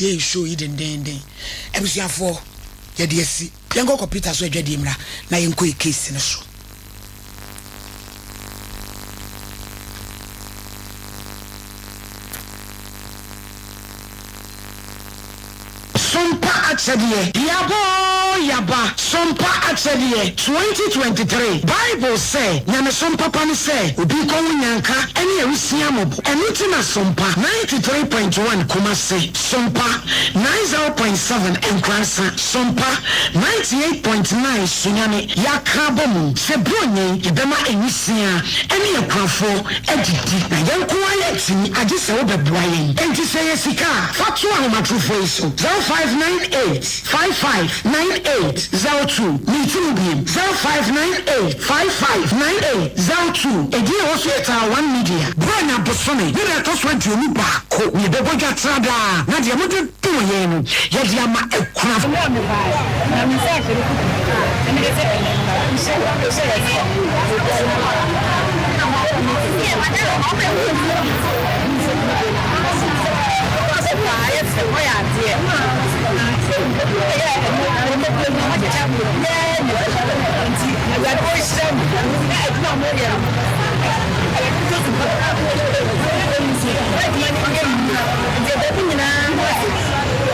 tie show yi dendenden. Abusuafoɔ, yɛde asi. Yɛnkɔ kɔmputa so adwadie mmra na yɛnkɔ yɛ case no so. Sompa Akyɛdeɛ, Yaba oo yaba, Sompa Akyɛdeɛ, 2023 Bible sɛ, Nyamesom papa ne sɛ obi kɔ wo nyanka ne awusia mmɔbɔ. Ɛno nti na Sompa 93.1 Kumasi, Sompa 90.7 Nkoransa, Sompa 98.9 Sunyani yɛaka abɔ mu sɛ Buronya yi yɛbɛma awusia ne akuafoɔ adidi, na yɛn nko ara yɛntumi, agye sɛ wobɛboa yɛn. Enti sɛ ɛyɛ sika a, fa to ahomatorofoɔ yi so, 0598 55 98 02. Meti mu bio, 0598 55 98 02. Edin a ɛwɔ so yɛ Taa One Media. Buronya bosome ne da ɛtɔ so 21 na yɛbɛbɔ dwa tra daa, na deɛ mode dom yɛn no, yɛde ama akunafoɔ. Mmerɛ a mebaeɛ, na me nsa ahyɛ me kuku na mede sɛ ɛnɛ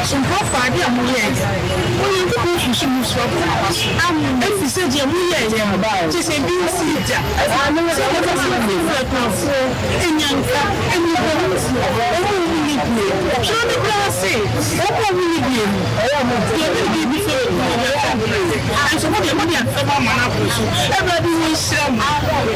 Nkurɔfoɔ, adeɛ a moyɛeɛ no, Onyankopɔn susu mo so abu mo aba so, ɛfiri sɛ deɛ moyɛeɛ no, kyerɛ sɛ ebi nsii da, sɛ mobɛfa afiri akunafoɔ, nnyanka, mmɔborɔhunufoɔ, wɔn a wɔnni bie. Twerɛ no koraa se, Wɔn a wɔnni bie no, deɛ ɔde biribi fɛ wɔn no, ɔbɛfa bebree. Nanso mo deɛ, mode asɛm ama no aboro so. Awurade nhyira mo.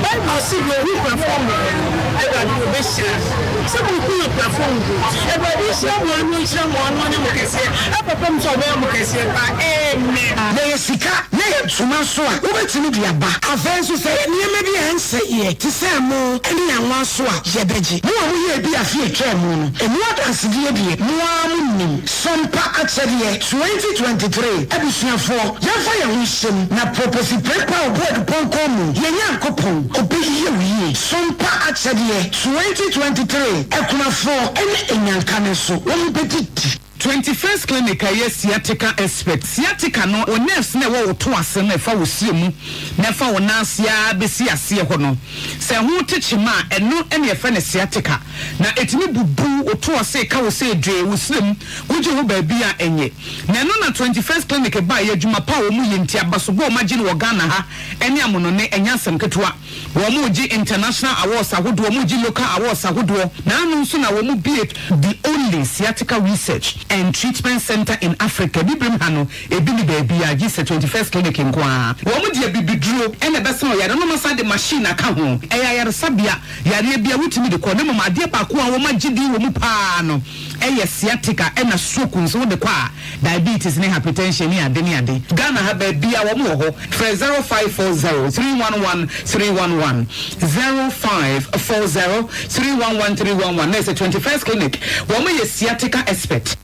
Bible se, Deɛ ɔhu akunafoɔ mmɔbɔ no, Awurade ɔbɛhyira no. Sɛ mohu akunafoɔ mmɔbɔ. Awurade nhyira mo ano nhyira mo ano ɔnyɛ mo kɛseɛ ɛkɔpem sɛ ɔbɛyɛ mo kɛseɛ paa. Amen. Yɛyɛ sika na yɛ ntoma nso a, wobɛtumi de aba. Afei nso sɛ ɛyɛ nneɛma bi a ɛnsɛeɛ te sɛ ɛmo ne anwa nso a, yɛbɛgye. Mo a moyɛɛ bi afe a ɛtwaa mu no, ɛmu adansedie deɛ, mo ara monim. Sompa Akyɛdeɛ 2023 Abusuafoɔ, yɛmfa yɛn ho nhyɛ mu na Proposi Prepa Obuadupɔnkɔn mu, yɛn Nyankopɔn, ɔbɛyɛ wo yie. Sompa Akyɛdeɛ 2023 Akunafoɔ ne Anyanka no nso, wɔbɛdidi. 21st Clinic a ɛyɛ sciatica expert. Sciatica no, wo nerves no a ɛwɔ wo to ase no a ɛfa wo srɛ mu na ɛfa wo nan ase ara bɛsi aseɛ hɔ no, sɛ ɛho te kyema a, ɛno na yɛfrɛ no sciatica. Na ɛtumi bubu wo to ase, ka wo sɛ dwee, wo srɛ mu, wogye ho baabi a ɛnyɛ. Na ɛno na 21st Clinic baeɛ, adwuma pa a wɔyɛ nti, abasobɔ a wɔagye no wɔ Ghana ha ne amonone, ɛnyɛ asɛm ketewa. Wɔregye international awards ahodoɔ, wɔregye local awards ahodoɔ. Naano nso na wɔbue the only sciatica research and treatment centre in Africa. Abibirem ha no, ebi nni baabiara gye sɛ 21st Clinic nko ara. Wɔde abibiduro na ɛbɛsa ɔyare no na wɔasan de machine aka ho. Ɛyɛ ayaresabea, yareɛ biara wotumi de kɔ na mmom adeɛ baako a wɔagye din wɔ mu pa ara no yɛ sciatica ɛna stroke nso wode kɔ a Diabetes ne hypertension ne ade ne ade. Ghana ha baabia wɔn wɔ hɔ. Frɛ 0540 311 311, 0540 311 311 na ɛsɛ 21st clinic wɔn yɛ sciatica expert.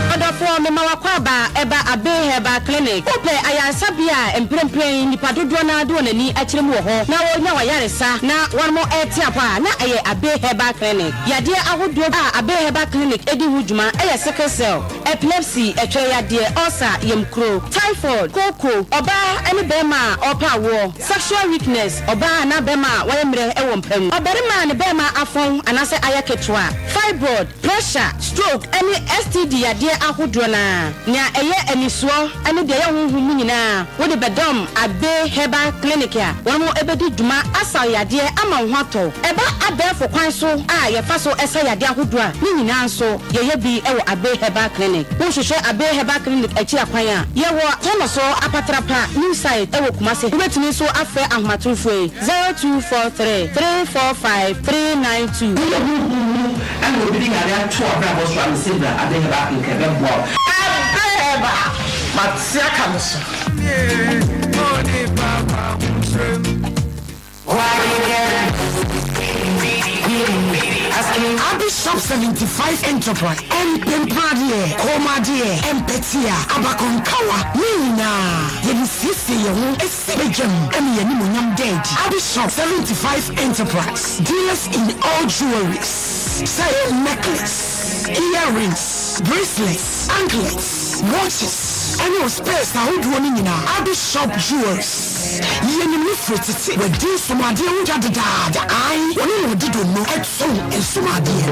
Ɔdɔfoɔ, mema w'akwaaba ɛba Abbey Herbal Clinic. Wopɛ ayaresabea a mprempren nnipa dodoɔ no ara de wɔn ani akyerɛ mu wɔ hɔ na wɔrenya wɔn ayaresa na wɔn rete apɔ a, na ɛyɛ Abbey Herbal Clinic. Yadeɛ ahodoɔ a Abbey Herbal Clinic di ho dwuma yɛ sickle cell, epilepsy, ɛtwɛ yadeɛ, ulcer, yamkuro, typhoid, kooko, ɔbaa ne barima a ɔrepɛ awoɔ, sexual weakness, ɔbaa anaa barima a wayɛ mmerɛ wɔ mpa mu, ɔbarima a ne barima afɔn anaasɛ ayɛ ketewa, fibroid, pressure, stroke ne STD yadeɛ ahodoɔ no ara. Nea ɛyɛ anisoɔ ne deɛ ɛyɛ honhom mu nyinaa, wode bɛdɔm Abbey Herbal Clinic a wɔbɛdi dwuma asa wo yadeɛ ama wo ho atɔ wo. Ɛba abɛɛfo kwan so a yɛfa so sa yadeɛ ahodoɔ a, ne nyinaa nso yɛyɛ bi wɔ Abbey Herbal Clinic. Wohwehwɛ Abbey Herbal Clinic akyiri akwan a, yɛwɔ Tɔnɔso Apatrapa New Site wɔ Kumasi. Wobɛtumi nso afrɛ ahomatorofoɔ yi, 0243 345 392. Woyɛ honhom mu na obi de yare ato w'abrabɔ so a, mese bra Abbey Herbal Clinic ɛbɛboa wo. Abbey Herbal, mate aka me so. Abbey Shop 75 Enterprise, Mpempradeɛ, Kɔnmadeɛ, Mpɛtea, Abakɔnkawa, ne nyinaa yɛde siesie yɛn ho si badwam ne yɛn animuonyam da adi. Abbey Shop 75 Enterprise, dealers in all jewelries, sɛ ɛyɛ necklace. Earrings, bracelets, anklets, watches, ɛne wo specs ahodoɔ no nyinaa. Abi Shop Jewelries. Yɛnim no firi tete. Wadi nsomadeɛ ho dwa dedaada. Ae, wɔne na ɔdi donno ɛtɔn nsomadeɛ.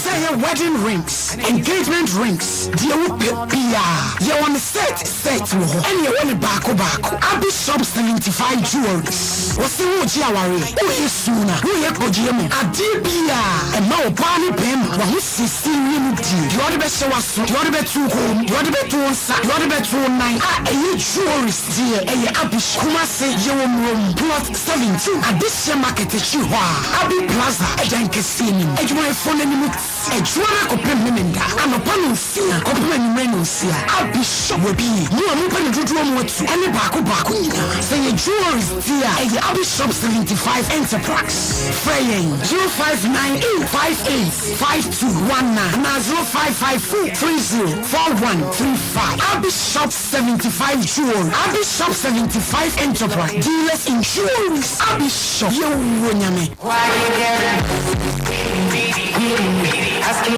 Sɛ ɛyɛ wedding rings, engagement rings, deɛ wopɛ biara, yɛwɔ ne set set wɔ hɔ, ɛne yɛwɔ ne baako baako. Abi Shop 75 Jewelries. Wɔse wogye awareɛ, woyɛ suuna, woyɛ kɔgyeɛ mu adeɛ biara, ɛma ɔbaa ne bɛrima waho siesie wie mu die. Deɛ ɔde bɛhyɛ w'aso, deɛ ɔde bɛto wo kɔn mu, deɛ ɔde bɛto wo nsa, deɛ ɔde bɛto wo nan a ɛyɛ jewelries deɛ, ɛyɛ Abi. Kumase, yɛwɔ Murom, Plot 17, Adehyɛ Market akyi hɔ a, Abi Plaza ɛdan kɛseɛ nim. Adwumayɛfoɔ no anim adwuma no akɔpem Memenda anɔpa 6 kɔpem anwummerɛ 6. Abi Shop wɔ bi mu a mopɛ ne dodoɔ mu atu ɛne baako baako nyinaa. Sɛ yɛ jewelries deɛ a, ɛyɛ Abi Shop 75 Enterprise. Frɛ yɛn 0598 58 5219 anaa 0554 30 4135. Abi Shop 75 Jewelry, Abi Shop 75 Enterprise, dealers in jewelries. Abi Shop, yɛwɔ Nyame.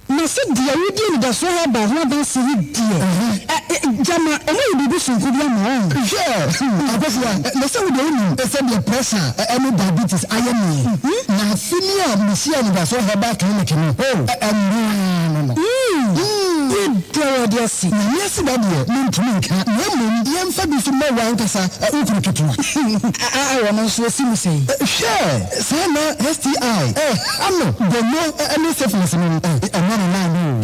Na sɛ deɛ wodi anidasoɔ herbal ho adanseɛ yi deɛ, gyama ɔmo ayɛ biribi sononko bi ama wo. Hwɛ, Akosua, na sɛ wo deɛ wonim sɛdeɛ pressure ne diabetes ayɛ meɛ, na afe ni a mehyia Anidasoɔ Herbal Clinic no, ɛnoaa no no. Yɛda Awurade ase. Nyame aseda deɛ mentumi nka, na mmom yɛmfa bi nso mma wo ankasa wo kunu ketewa. A ɔno nso ɔsi mu sɛn? Hwɛ, saa na STI ɛha no, gono ne syphilis no, ɛma no nan no o.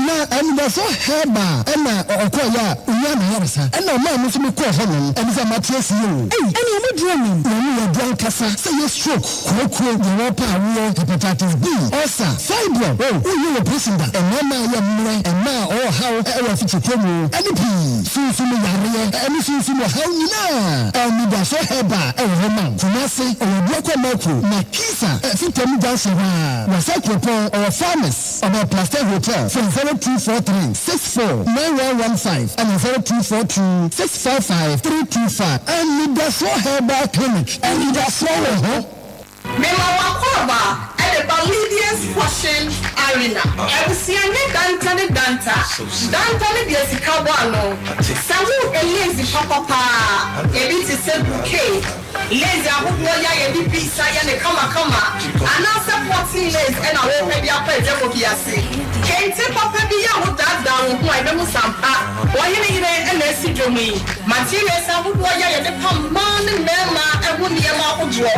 Na Anidasoɔ Herbal na ɔkɔeɛ a ɔnyaa n'ayaresa, ɛna ɔmaa me nso mekɔɔ hɔ nom, ɛne sɛ mate aseɛ o. Ei, ɛne ɔmo duru anim. Wɔn yɛ aduro ankasa, sɛ ɛyɛ stroke, kooko, deɛ wɔpɛ awoɔ, hepatitis B, ulcer, fibroid, oh, woyɛ wɔ prison da, mmarima a ɛyɛ mmerɛ, mmaa a ɔwɔ haw wɔ afikyikɔ mu, ɛne pii, sunsum yareɛ ɛne sunsum ɔhaw nyinaa, Anidasoɔ Herbal ɛwɔ hɔ ma wo. Kumasi, ɔwɔ Abuakwa Mako, Nakisa, Fitam Junction hɔ ara, Wasa Kuropɔn, ɔwɔ Farmers. Ɔbɛn Plaster Hotel, frɛ 0243 64 9115 ɛna 0242 655 325. Anidasoɔ Herbal Clinic, anidasoɔ wɔ hɔ. Mema w'akwaaba de ba Lydia's Fashion Arena. Abusua nyɛ danta ne danta. Danta ne deɛ sika bɔ ano. Sɛ worepɛ lace papa paa, ebi te sɛ bouquet, Lace ahodoɔ yi a yɛde beads ayɛ no kamakama anaasɛ cotton lace na worepɛ de akɔ adwabɔ bi ase. Kente papa bi a wodaadaa wo ho a ɛbɛhu sɛ ampa ɔhene yere na asi dwom yi. Materials ahodoɔ yi a yɛde pam mmaa ne mmarima ho nneɛma ahodoɔ.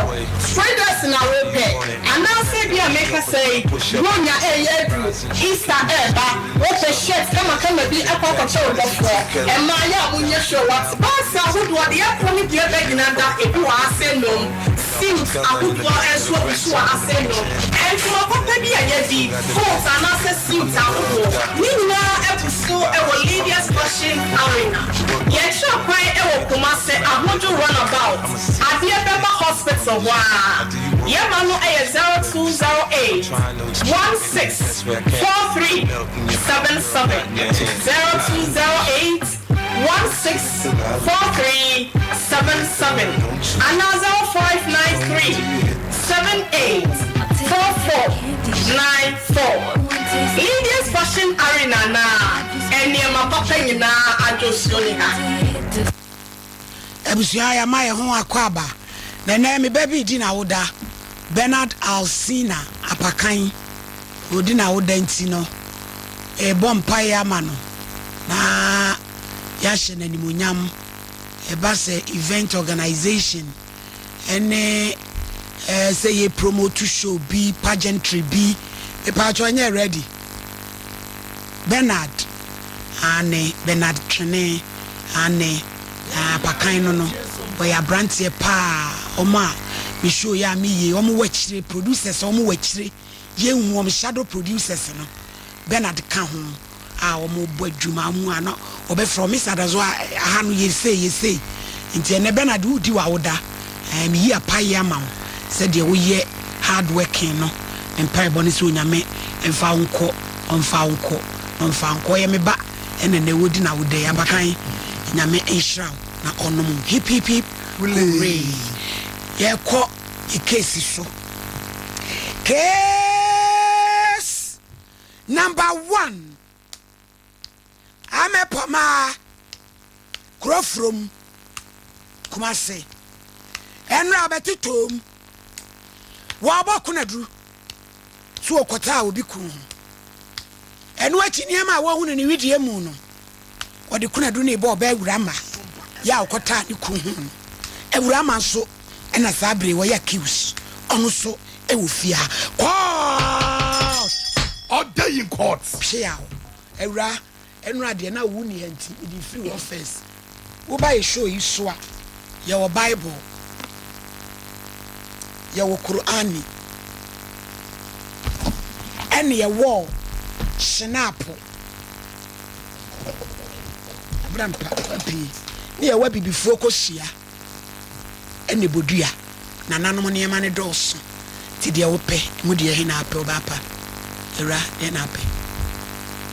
Traders na worepɛ anaasɛ ebia mekasa yi Buronya reyɛ aduru. Easter reba, wopɛ shirt kamakama bi akɔ akɔkyɛ wo dɔfoɔ. Mmaa yɛ a monyɛ sure wate. Bags ahodoɔ, deɛ ɛkɔ ne deɛ ɛba nyinaa da ebi wɔ ha sɛ nom. Suits ahodoɔ nso abu so wɔ ha sɛ nom. Ntoma papa bi a yɛadi, coat anaasɛ suit ahodoɔ, ne nyinaa abu so wɔ Lydia's Fashion Arena. Yɛkyerɛ kwan wɔ Kumasi, Ahodwo Runabout, adeɛ bɛba hospital hɔ ara. Yɛma no yɛ 0208. 16 43 77 0208 16 43 77 anaa 0593 78 44 94. Lydia's Fashion Arena na nneɛma papa nyinaa adwosuo ne ha. Abusua, yɛama yɛn ho akwaaba. Na ɛnnɛ me ba bi redi n'awoda, Bernard Alsina Apakan. Ɔredi n'awoda nti no, yɛrebɔ mpaeɛ ama no na yɛahyɛ no animuonyam. Ɛba sɛ event organisation ɛne ɛɛ sɛ yɛ promote show bi, pageantry bi, mepaakyɛw ɛnyɛ ready. Bernard, aane, Bernard Twene, aane, Apakan no no, ɔyɛ abranteɛ paa, wɔn a me show yɛ a me yie, wɔn wɔ akyire, producers a wɔn wɔ akyire, yɛnhu wɔn, shadow producers no, Bernard ka ho a wɔn bɔ adwuma, wɔn a na wɔbɛfrɛ wɔn, Mister Adazo, aha no yɛ sei, yɛ sei, nti ɛnɛ Bernard wodi w'awoda, ɛɛ meyi apaeɛ ama wo sɛdeɛ woyɛ hard working no, me mpaebɔ ne sɛ Onyame mfa wo nkɔ, ɔmfa wo nkɔ, na ɔmfa wo nkɔ, ɔyɛ me ba. Ɛna nɛ wodi na wodɛ abakan Nyame nhyira wo na ɔnom wo hip hip hip. Hooray! Yɛkɔ yɛ case so. Case number one. Amɛpɔmaa, Kurofrom, Kumasi. Ɛnora abɛtotɔɔ mu. Wɔabɔ konaduru so wɔ kɔtaa obi kunu ho. Ɛno akyi nneɛma a wɔahu no ne wedeɛ mu no, wɔde kunadu no rebɔ ɔbaa Awurama yɛ a ɔkɔtaa ne kunu ho no. Awurama nso na saa bere yi wɔyɛ accuse, ɔno nso wɔ fie ha. Court! Order in court! Hweaw! Awuraa, ɛnora deɛ na wo nni ha nti mede firi hɔ first. Woba yɛ show yi so a, yɛwɔ Bible, yɛwɔ Qur'ani, ɛne yɛwɔ Shinaapo, Abrampa pii, ne yɛwɔ abibifoɔ kosua ɛne bodua. Nananom nneɛma no dɔɔso nti deɛ wopɛ emu deɛ he na apɛ ɔbaa pa awura deɛ na apɛ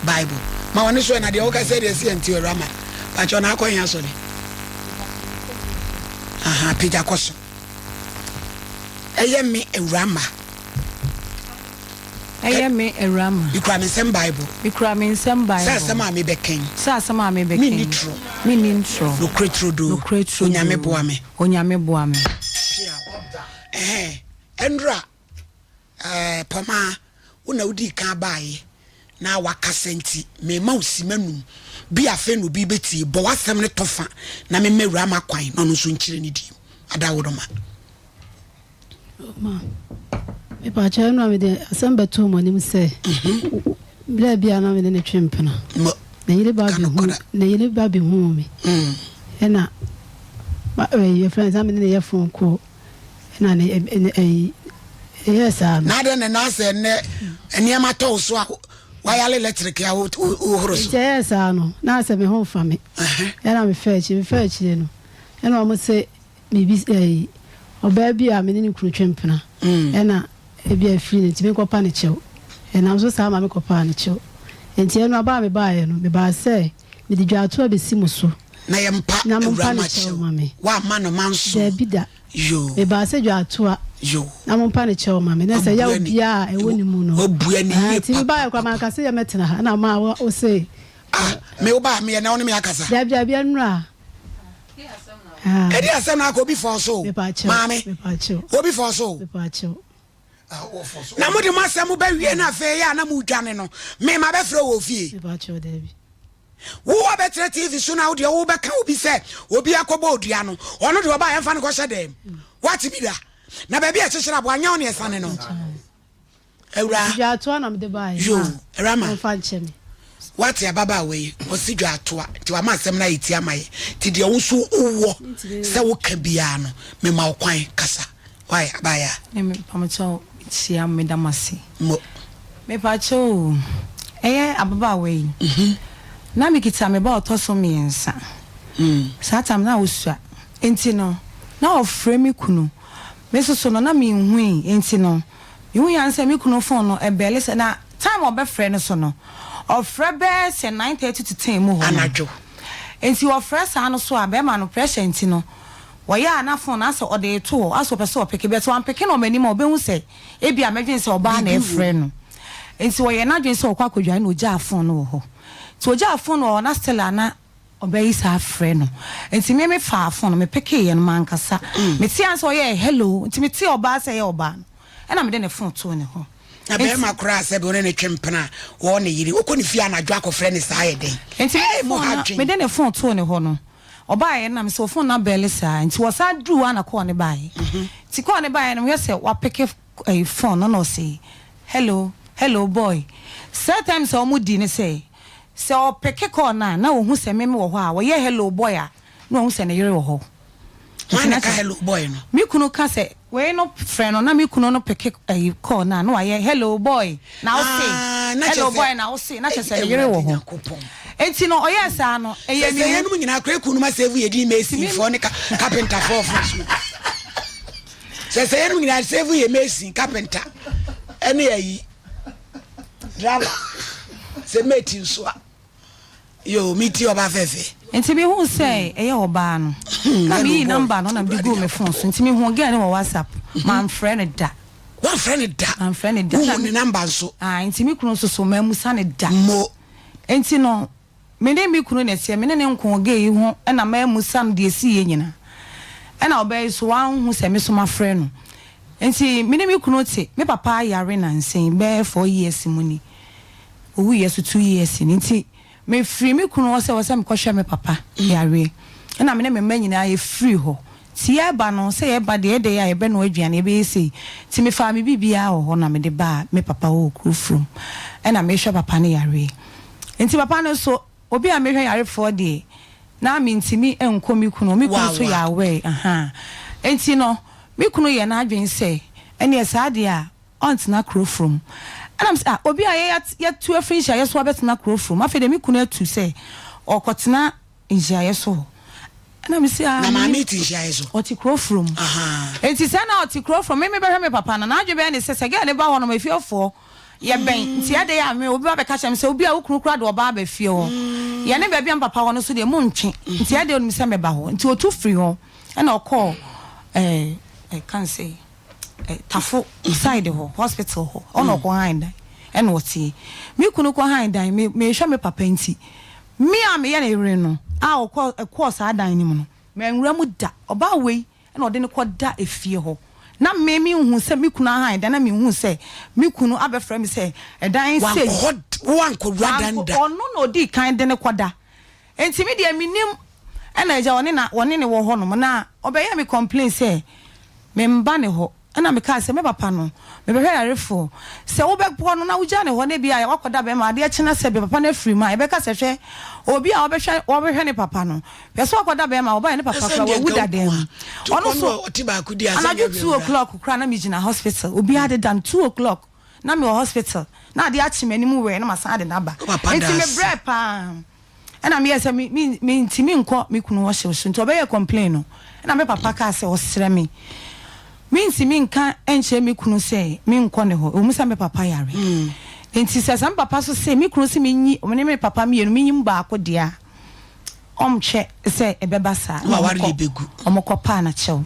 bible ma wɔne so ɛna deɛ woka sɛ deɛ si ɛnti awura ma pakyɛ na akɔ he asɔre aha pagya kɔ so ɛyɛ me awura ma Ɛyɛ me awura ma. Mekura me nsam Bible. Mekura me nsam Bible. Sɛ asɛm a mebɛka yi. Sɛ asɛm a mebɛka yi. Menni torɔ. Menni ntorɔ. Nokorɛ turodoo. Nokorɛ turodoo. Onyame boa me. Onyame boa me. Peaw. Ɛhɛn, ɛnora, ɛɛ, Pɔmaa, wo na wodii kan baeɛ na wakasa nti, mema wo simma num. Bi afei na obi bɛtie. Bɔ w'asɛm no tɔfa na memma awura ma kwan na ɔno nso nkyerɛ ne die mu. Adaworoma. Ma, mepaakyɛw ɛno a mede asɛm bɛtoo mo anim sɛ berɛ bi a na me ne no twe mpena. Ne yere ba bɛhu ne yere ba bɛhuu me. Ɛna yɛfrɛ no sɛ me ne no yɛ phone call ɛna ne ɛyi ɛyɛɛ saa no. Na adɛn na na sɛ nnɛ nneɛma tɔ wo so a wayale electric a wohoro so? Nti ɛyɛɛ saa no na sɛ me ho mfa me. Ɛna mefaa akyire mefaa akyire no ɛna wɔn se Biribi ɛyi, ɔbaa bi a me ne ne kunu twe mpena, ɛna ebi a efiri no nti me nkɔpa ne kyɛw. Ɛnam so saa ma me kɔpaa ne kyɛw. Nti ɛno aba a me baeɛ no, me baa sɛ me de dwaatoa besi mo so. Na yɛ mpa Na mo awura mpa ne ma kyɛw kyɛw. ma me. Woamma no manso. Daabi da. Yoo. Me baa sɛ dwaatoa. Yoo. Na mo mpa ne kyɛw ma me. Na sɛ yaw Wabua ne, biara a ɛwɔ ne mu no. wabua ne Ɛhaa, yie nti me baeɛ koraa papapapa. manka sɛ yɛ mɛtena ha, ɛna maa wo se. Ah, me wo baa meyɛ na wo ne me akasa. Daabi daabi ɛnora. Ɛdi asɛm na akɔ obi fɔɔ so o. Maame, obi fɔɔ so o. Na mo de mo asɛm bɛ wie na afei yɛ a na mo dwane no, me ma bɛ frɛ wɔ fie. Wo wa bɛ tena TV so na wo deɛ wo bɛ ka obi sɛ obi akɔ bɔ odua no, ɔno deɛ ɔba yɛn fa no kɔ hyɛ dɛm. Wate bi da. Na baabi a ɛkyekyere aboa nyɛ wo ne ɛsane no. Awuraa. Dwaatoa na mede baeɛ. Yoo, awuraa ma. Momfa nkyɛ me. Wate ababaawa yi, ɔse dwaatoa, nti wama asɛm no ayɛ ti ama yɛ. Nti deɛ wo nso wowɔ sɛ woka biara no, mema wo kwan kasa. Wai, abaayaa? Mepakyɛw, mekyia mo, meda mo ase. Mo. Mepakyɛw o, ɛyɛ ababaawa yi, na mekita me ba a ɔtɔ so miensa. Saa time no na osua, nti no, na ɔfrɛ me kunu. Me nso so no, na minhui, nti no, Mehu ya ne sɛ me kunu phone no ɛbɛle sɛ na time a ɔbɛfrɛ no so no ɔfrɛ bɛyɛ sɛ 9:30 to 10 mu hɔ no. Anadwo. Nti ɔfrɛ saa no so a bɛrima no pressure nti no ɔyɛ a na phone no asɛ ɔde reto hɔ asɛ ɔpɛ sɛ ɔpeke but wampeke no wɔ m'anim a ɔbɛhu sɛ ebia mɛdwene sɛ ɔbaa na Biribi wom. ɛfrɛ no. Nti ɔyɛɛ n'adwene sɛ ɔkɔ akɔdware na ɔgyaa phone no wɔ hɔ. Nti ɔgyaa phone no wɔ hɔ na still a na Ɔbaa yi saa frɛ no nti me me faa phone no me pekee yɛ no mankasa me tee ansa ɔyɛɛ hello nti me tee ɔbaa sɛ ɛyɛ ɔbaa no ɛna me de ne phone too ne hɔ. Na bɛrima koraa sɛ bi ɔne ne twe mpena a ɔwɔ ne yere wokɔ ne fie anadwo akɔfrɛ ne saa yɛ dɛn Nti me Hey de mo phone ha no dwen. me de ne phone too ne hɔ no ɔbaa yɛ no na me sɛ phone no abɛle saa nti ɔsan duru hɔ a na call no baeɛ nti call no baeɛ no mehwɛ sɛ wapeke ɛyi phone no na ɔse hello hello boy saa times a wɔn di ne sɛ Sɛ ɔpeke call no a na ohu sɛ me mewɔ hɔ a, ɔyɛ hello boy a na wahu sɛ ne yere wɔ hɔ. Hwan na ɛka hello boy no? Me kunu ka sɛ wei no frɛ no na me kunu no peke ɛyi call no a na wayɛ hello boy na wo se hello boy na wo se na kyerɛ sɛ ne yere wɔ hɔ. Enti no ɔyɛɛ saa no ɛyɛ me hu. Sɛ yɛnom nyinaa koraa kununom asɛvu yɛ din mason foɔ ne carpenter foɔ fo so. Sɛ sɛ yɛnom nyinaa sɛvu yɛ mason carpenter ɛne ayi. Driver sɛ mate nso a yoo me ti ɔba fɛfɛ. Nti me huu sɛ ɛyɛ ɔbaa no. Na meyii number no na mede guu me phone so nti mehuu girl no wɔ WhatsApp. Mamfrɛ no da. Woamfrɛ no da? Mamfrɛ no da. Wohu ne number nso? Ae, nti me kunu nso so mammusa no da. Mo. Nti no, me ne me kunu na ɛteɛ, me ne no nkoo girl yi ho na mammusa no deɛ ɛsiiɛ nyinaa. Ɛna ɔbaa yi nso wanhu sɛ me nso mafrɛ no. Nti me ne me kunu te, me papa ayare nansa yi, bɛyɛ four years mu ni. Ɔwuiɛ nso two years ni. Nti Mefiri me kunu hɔ sɛ ɛwɔ sɛ mekɔhwɛ me papa yareɛ. Ɛna me ne me mma nyinaa yɛfirii hɔ. Nti yɛreba no, sɛ yɛreba deɛ, ɛyɛ dɛn a yɛbɛnoa aduane, yɛbɛyɛ sei. Nti mefaa me biribiara wɔ hɔ na mede baa me papa hɔ wɔ kuro furom. Ɛna merehwɛ papa no yareɛ. Nti papa no nso, obi a mehwɛ yarefoɔ deɛ, na mentumi nkɔ me kunu hɔ. Me kunu nso yɛ aware, ahaa. Nti no, me kunu yɛɛ n'adwene sɛ, ɛnneɛ saa deɛ a, ɔntena kuro from. Ɛna mese ah obi a yɛ yɛtu afiri nhyiaeɛ so abɛtena kuro from afei deɛ me kunu atu sɛ ɔkɔtena nhyiaeɛ so hɔ ɛna mese ah Na maame te nhyiaeɛ so? Ɔte kuro from. Enti sɛ na ɔte kuro from me mebɛhwɛ me papa no n'adwene bɛyɛ ne sɛ sɛ girl no ba hɔ nom efiefoɔ yɛbɛn nti ɛdɛn a me obi ba bɛka kyerɛ me sɛ obi a wo kunu koraa de ɔbaa aba fie hɔ yɛne baabi a me papa wɔ no so deɛ montwe nti ɛdɛn onim sɛ mɛba hɔ nti ɔtu firi hɔ ɛna ɔkɔɔ ɛɛ ɛka ne sɛ Tafo side hɔ hospital hɔ ɔna ɔkɔ han dan ɛna ɔteɛ. Me kunu kɔ han dan me mehwɛ me papa nti me a meyɛ ne yere no a ɔkɔ ɛkɔɔ saa dan no mu no manwura mu da. Ɔbaa wei ɛna ɔde no kɔ da efie hɔ na me me nhu sɛ me kunu ahan dan na me nhu sɛ me kunu abɛfrɛ me sɛ ɛdan sei. Wankɔ hɔ wankɔ wura dan da. Ɔno na ɔdii kan de no kɔ da. Nti me deɛ mennim ɛna agya ɔne na wɔne ne wɔ hɔ nom na ɔbɛyɛɛ me complain sɛ me mba ne hɔ ɛna me kaa sɛ me papa no me bɛhwɛ yarefoɔ sɛ wo bɛkɔ no na wo gya ne hɔ na ebia wakɔ da bɛma adeɛ kye na sɛ bi papa no afiri mu a yɛbɛka sɛ hwɛ obi a ɔbɛhwɛ ɔbɛhwɛ ne papa no hwɛ sɛ wakɔ da bɛma ɔbaeɛ ne papa koraa wawu da dan mu ɔno so anadwo 2:00 koraa na me gyina hospital obiara deda no 2:00 na me wɔ hospital na adeɛ akye m'anim wɛɛ na masan de no aba nti me brɛ paa. Ɛna meyɛɛ sɛ me me mentumi nkɔ me kunu hɔ hyew so nti ɔbɛyɛɛ complain no ɛna me papa kaa sɛ ɔsrɛ me mentumi nka nkyerɛ me kunu sɛ menkɔ ne hɔ ɛwɔ mu sɛ me papa yare nti sɛ sɛ me papa so se me kunu se menyi ɔne me papa mmienu menyi mu baako deɛ a ɔmhwɛ sɛ ɛbɛba saa na ɔmokɔ ɔmokɔ paa na kyɛw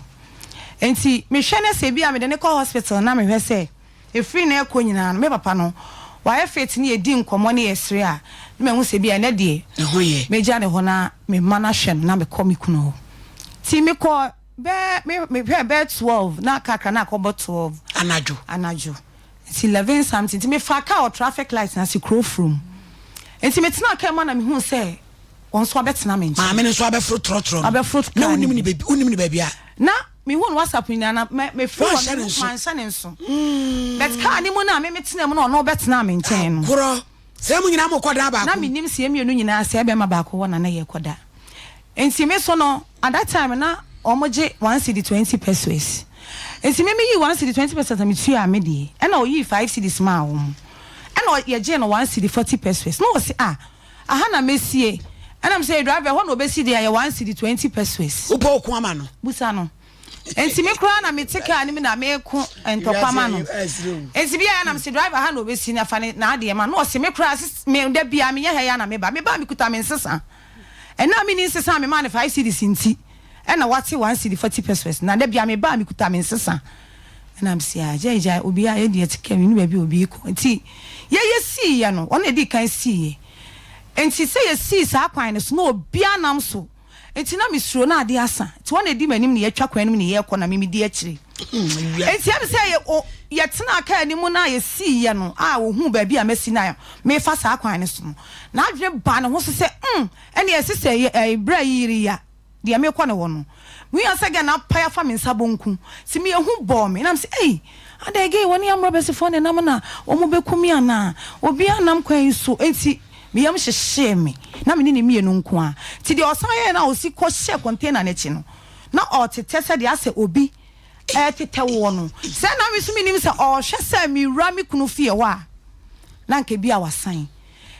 nti mehwɛ ne sɛ bi a mede ne kɔ hospital na mehwɛ sɛ Ɛfiri nnɛ rekɔ nyinaa no, me papa no, wayɛ fit ne yɛdi nkɔmmɔ ne yɛsere a, na mahu sɛ ebia ɛnnɛ deɛ, mɛgya ne hɔ na me mma no ahwɛ no na mekɔ me kunu hɔ. Nti mekɔɔ bɛyɛ, me, mehwɛɛ bɛyɛ 12, na aka kakra na akɔbɔ 12. Anadwo? Anadwo. Nti 11 something, nti mefaa kaa wɔ traffic light no ase, kuro furom. Nti metenaa kaa mu a na mehuu sɛ wɔn nso abɛtena me nkyɛn. Maame no nso abɛforo trɔtrɔ no. Abɛforo kaa Na no wonim bi. ne baabi, wonim ne baabi a? Na Mehuu no WhatsApp nyinaa na me me firi hɔ Wanhyɛ ne nso. manhyɛ ne nso. But car no mu no a me me tena mu na ɔno bɛtenaa me nkyɛn no. Agorɔ. Sɛ mo nyinaa mokɔ dan baako Na mu. menim sɛ yɛn mmienu nyinaa sɛ bɛrima baako hɔ na na yɛrekɔ da. Nti me so no at that time na wɔn gye one cedi 20 pesewas. Nti me me yii one cedi 20 pesewas na me tuaa me deɛ. Ɛna ɔyii five cedis maa wɔn. Ɛna yɛgyee no one cedi 40 pesewas. Na ɔse ah Aha na mɛsie. Ɛna mesɛ ee driver ɛhɔ na ɔbɛsi deɛ ayɛ one cedi 20 pesewas. Wopɛ ɔko ama no? Busa no. Nti me koraa na mete car no mu na meko ntɔkwa ma no. Nti bi a na mese driver ha na ɔbɛsi na fa ne n'adeɛ ma no. Na ɔse me koraa sis me da biara menyɛ ha yi a na meba. Meba a mekuta me nsesa. Ɛnna a menni nsesa a memaa no five cedis nti ɛna wate one cedi 40 pesewas. Na da biara meba a mekuta me nsesa. Ɛna mese ah gyae gyae obiara yɛ deɛ te car mu baabi a obi rekɔ. Nti yɛyɛ siiɛ no ɔno na ɛdii kan siiɛ. Nti sɛ yɛsii saa kwan no so na obiara nam so nti na mesuro na adeɛ asa. Nti ɔno na ɛdi m'anim na yɛatwa kwan no mu na yɛrekɔ na me medi akyire. Nti ɛm sɛ yɛ o yɛtenaa kaa no mu na yɛsiiɛ no a ɔhuu baabi a masi na merefa saa kwan no so no, n'adwene baa ne ho so sɛ mm ɛnneɛ ɛse sɛ yɛ ɛɛ berɛ a yi yere yi a deɛ merekɔ ne hɔ no, mehui sɛ girl no apae afa me nsa bonku, nti me ehu bɔɔ me, na mese ei, adɛn girl yi wɔne amrɔbɛsifoɔ na ɛnam na wɔn bɛku me anaa, obiara nnam kwan yi so, nti me yam hyehyee me, na me ne ne mmienu nko ara, nti deɛ ɔsan yɛeɛ no a ɔsi kɔ hyɛɛ container no akyi no, na ɔretetɛ sɛdeɛ asɛ obi retetɛ woɔ no, sɛ na me nso mennim sɛ ɔrehwɛ sɛ mewura me kunu fie hɔ a, na anka ebia wasan,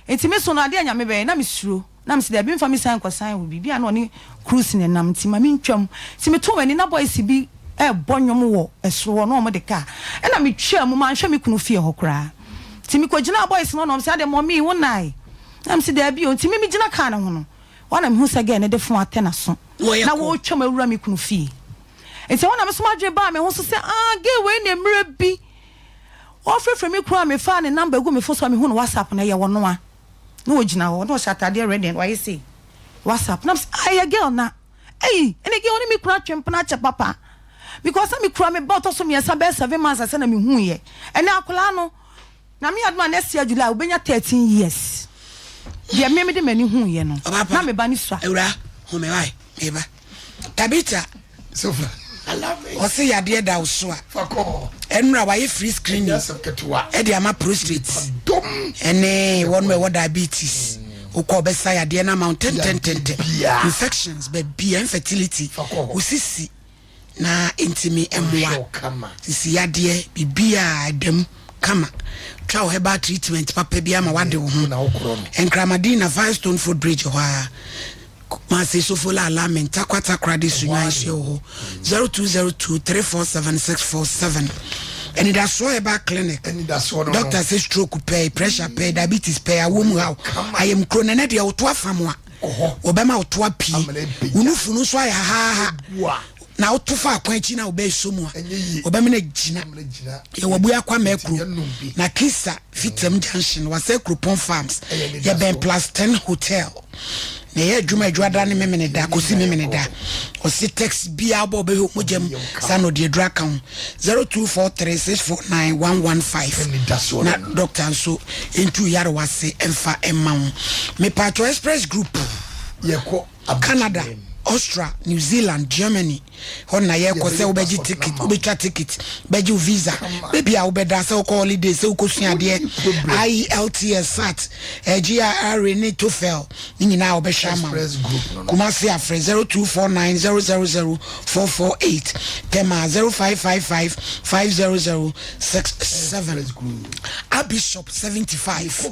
nti me so no adeɛ a Nyame bɛyɛ, na mesuro. Na mese daabi mfa me san nkɔsan wɔ biribi a na ɔne cruise no nam nti ma mentwam. Nti metoo m'ani na boys bi rebɔ nnwom wɔ soro hɔ na wɔde car ɛna metwaa mu manhwɛ me kunu fie hɔ koraa. Nti mekɔgyinaa boys no hɔ na wɔn se adɛn mummy wo nae? Na mese daabi o. Nti me megyina car no ho no. Hɔ na mehu sɛ girl no de phone atɛ n'aso na wɔretwam awura me kunu fie. Nti ɛhɔ na me nso m'adwene baa me ho so sɛ ah girl wei na mmerɛ bi ɔfrɛfrɛ me kunu a mefaa ne number gu me phone so a mehu no WhatsApp no ɛyɛ ɔno a. Na ɔgyina hɔ na ɔhyɛ ataadeɛ red and wayɛ sei WhatsApp na mesɛ ah ɛyɛ girl na ei ɛne girl ɔne me kunu atwe mpena akyɛ papa because na mekura me ba ɔtɔ so mmiɛnsa bɛyɛ 7 months ansa na mehuiɛ. Ɛnɛ akwadaa no Nyame adom a next year July obenya 13 years. Deɛ me mede m'ani hu yɛ no na me ba no sua. Awura home wae meba. Tabitha ɔse yadeɛ da wo so a ɛnora wayɛ free screening ɛde ama prostate ɛne wɔn ɛwɔ diabetes wokɔ ɔbɛsa yadeɛ no ama wo ntɛntɛntɛntɛ, infections baabi, infertility, wosisi na ntumi mmoa sisi yadeɛ biribiaa ɛdam kama, twa wo herbal treatment papa bi ama wade wo ho. Nkramadin na Firestone Foot Bridge hɔ a Kumasi Sofola Alamin Takwa Takoradi Sunyani nso wɔ hɔ, 0202 347 647. Anidasoɔ Herbal Clinic, doctor sɛ stroke pɛɛ, pressure pɛɛ, diabetes pɛɛ, awɔ mu haw, ayamkuro nɛnɛ deɛ woto afam a wɔbɛma woto apue, wo nufu no nso ayɛ hahaha na woto fa akwan akyi na wobɛyɛ so mu a wɔbɛma no agyina. Yɛwɔ Bua Kwame Akuro na Kisa Fitam Junction, Wasɛ Kuropɔn Farms, yɛbɛn Plus 10 Hotel na ɛyɛ adwuma Adwuada ne Memene da kɔsi Memene da. Ɔse text biaa wobɔ wobɛhwɛ mogya mu saa na ɔde aduru aka ho, 0243649115, na doctor nso ntu yarewa se mfa mma wo. Mepatwɔ Express Group yɛkɔ Canada, Austria, New Zealand, Germany hɔ na yɛkɔ sɛ wobɛgye ticket, wobɛtwa ticket, bɛgye wo visa, baabi a wobɛda, sɛ wokɔ holiday, sɛ wokɔsua adeɛ, IELTS, SAT, GRE ne TOEFL ne nyinaa wobɛhwɛ ama wo. Kumase afrɛ 0249 000 448, Tema 0555 500 67. Abishop 75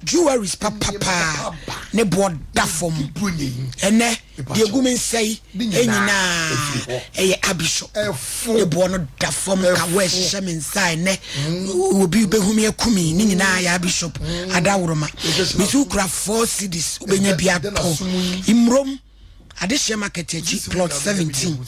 jewelries papapaa ne boɔ da fam. Ɛnɛ deɛ gu me nsa yi nyinaa ɛyɛ Abishop, ne boɔ no da fam ka wɔɛhyɛ me nsa. Ɛnɛ obi bɛhu me akumi ne nyinaa yɛ Abishop adaworoma. Mesi wokura 4 cedis wobɛnya bi atɔ. Mmurom Adehyɛ Market akyi, plot 17,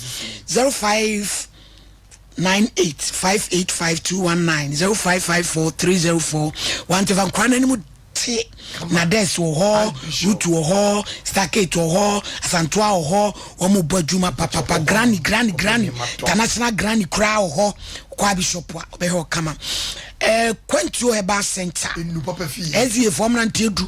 0598585219, 0554 304 wantefa. Nkora no anim te na des wɔ hɔ, Rutu wɔ hɔ, Stargate wɔ hɔ, Asantoa wɔ hɔ. Wɔn bɔ adwuma papapa. Granny, granny, granny, international granny koraa wɔ hɔ. Kɔ Abishop a ɔbɛhwɛ ɔkama. Kwantuo Herbal Center SDA foɔ mmeranteɛ du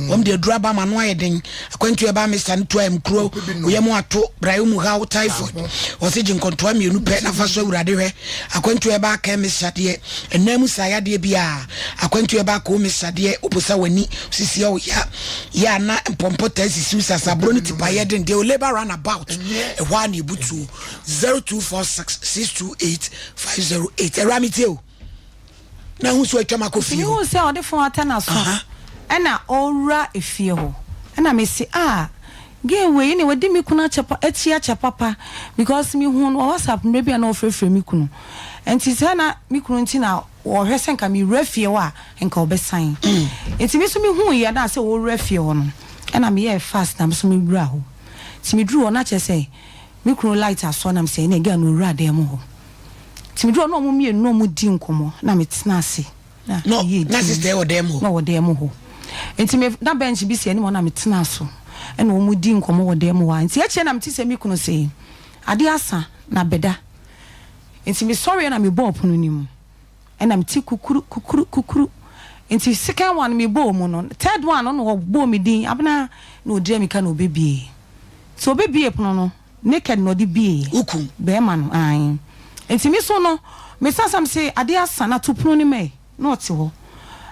wɔn de aduru aba ma no ayɛ den. Akwantuo Herbal Mixture no tu ayɛ kuro oyɛ mu ato braeɛ mu haw, typhoid, wɔsi gye nkɔntoa mmienu pɛ nafa so Awurade hwɛ. Akwantuo Herbal Care Mixture deɛ ɛnan mu saa yadeɛ bi a. Akwantuo Herbal Coal Mixture deɛ woposa w'ani sisi ɔya yɛ ana mpɔmpɔ taa sisiw sasaburo ne tipa yɛ den deɛ o labour run about ɛhɔ a na ebutuo, 0246 628 508. Ɛwura mi tie o na ho so atwam akɔ fie hɔ. Mehu sɛ ɔde phone atɛ n'aso ɛna ɔwura efie hɔ ɛna mesi ah, girl wei ne wadi me kunu akyɛ pa akyi akyɛ papa because mehu no wɔ WhatsApp mmerɛ bi a na ɔfrɛfrɛ me kunu, nti sɛ na me kunu nti na wɔhwɛ sɛ nka mewura fie hɔ a nka ɔbɛsan. Nti me nso mehu yɛ na sɛ wɔwura fie hɔ no ɛna meyɛɛ fast na me nso mewura hɔ. Nti meduru hɔ na kyerɛ sɛ me kunu light asɔ nam sɛ ɛna girl no owura dan mu hɔ. Nti meduru hɔ na ɔmo mmienu na ɔmo di nkɔmmɔ na metena ase na No, ɛyɛ na din. Sister wɔ dan mu hɔ? Na ɔwɔ dan mu hɔ. Nti me na bench bi si anim hɔ na metena so ɛna ɔmo di nkɔmmɔ wɔ dan mu hɔ a. Nti akyire na mete sɛ me kunu sɛ adeɛ asa na bɛda. Nti mesɔreɛ na mebɔɔ pono no mu ɛna mete kukuru kukuru kukuru. Nti second one mebɔɔ mu no, third one no na ɔbɔɔ me din Abena na ɔdira mi ka na ɔbɛbie. Nti ɔbɛbie pono no naked na ɔde bie. Ukum. Bɛrima no ae. Nti me so no mesasam sɛ adeɛ asa na to pono no mu ɛ na ɔte hɔ.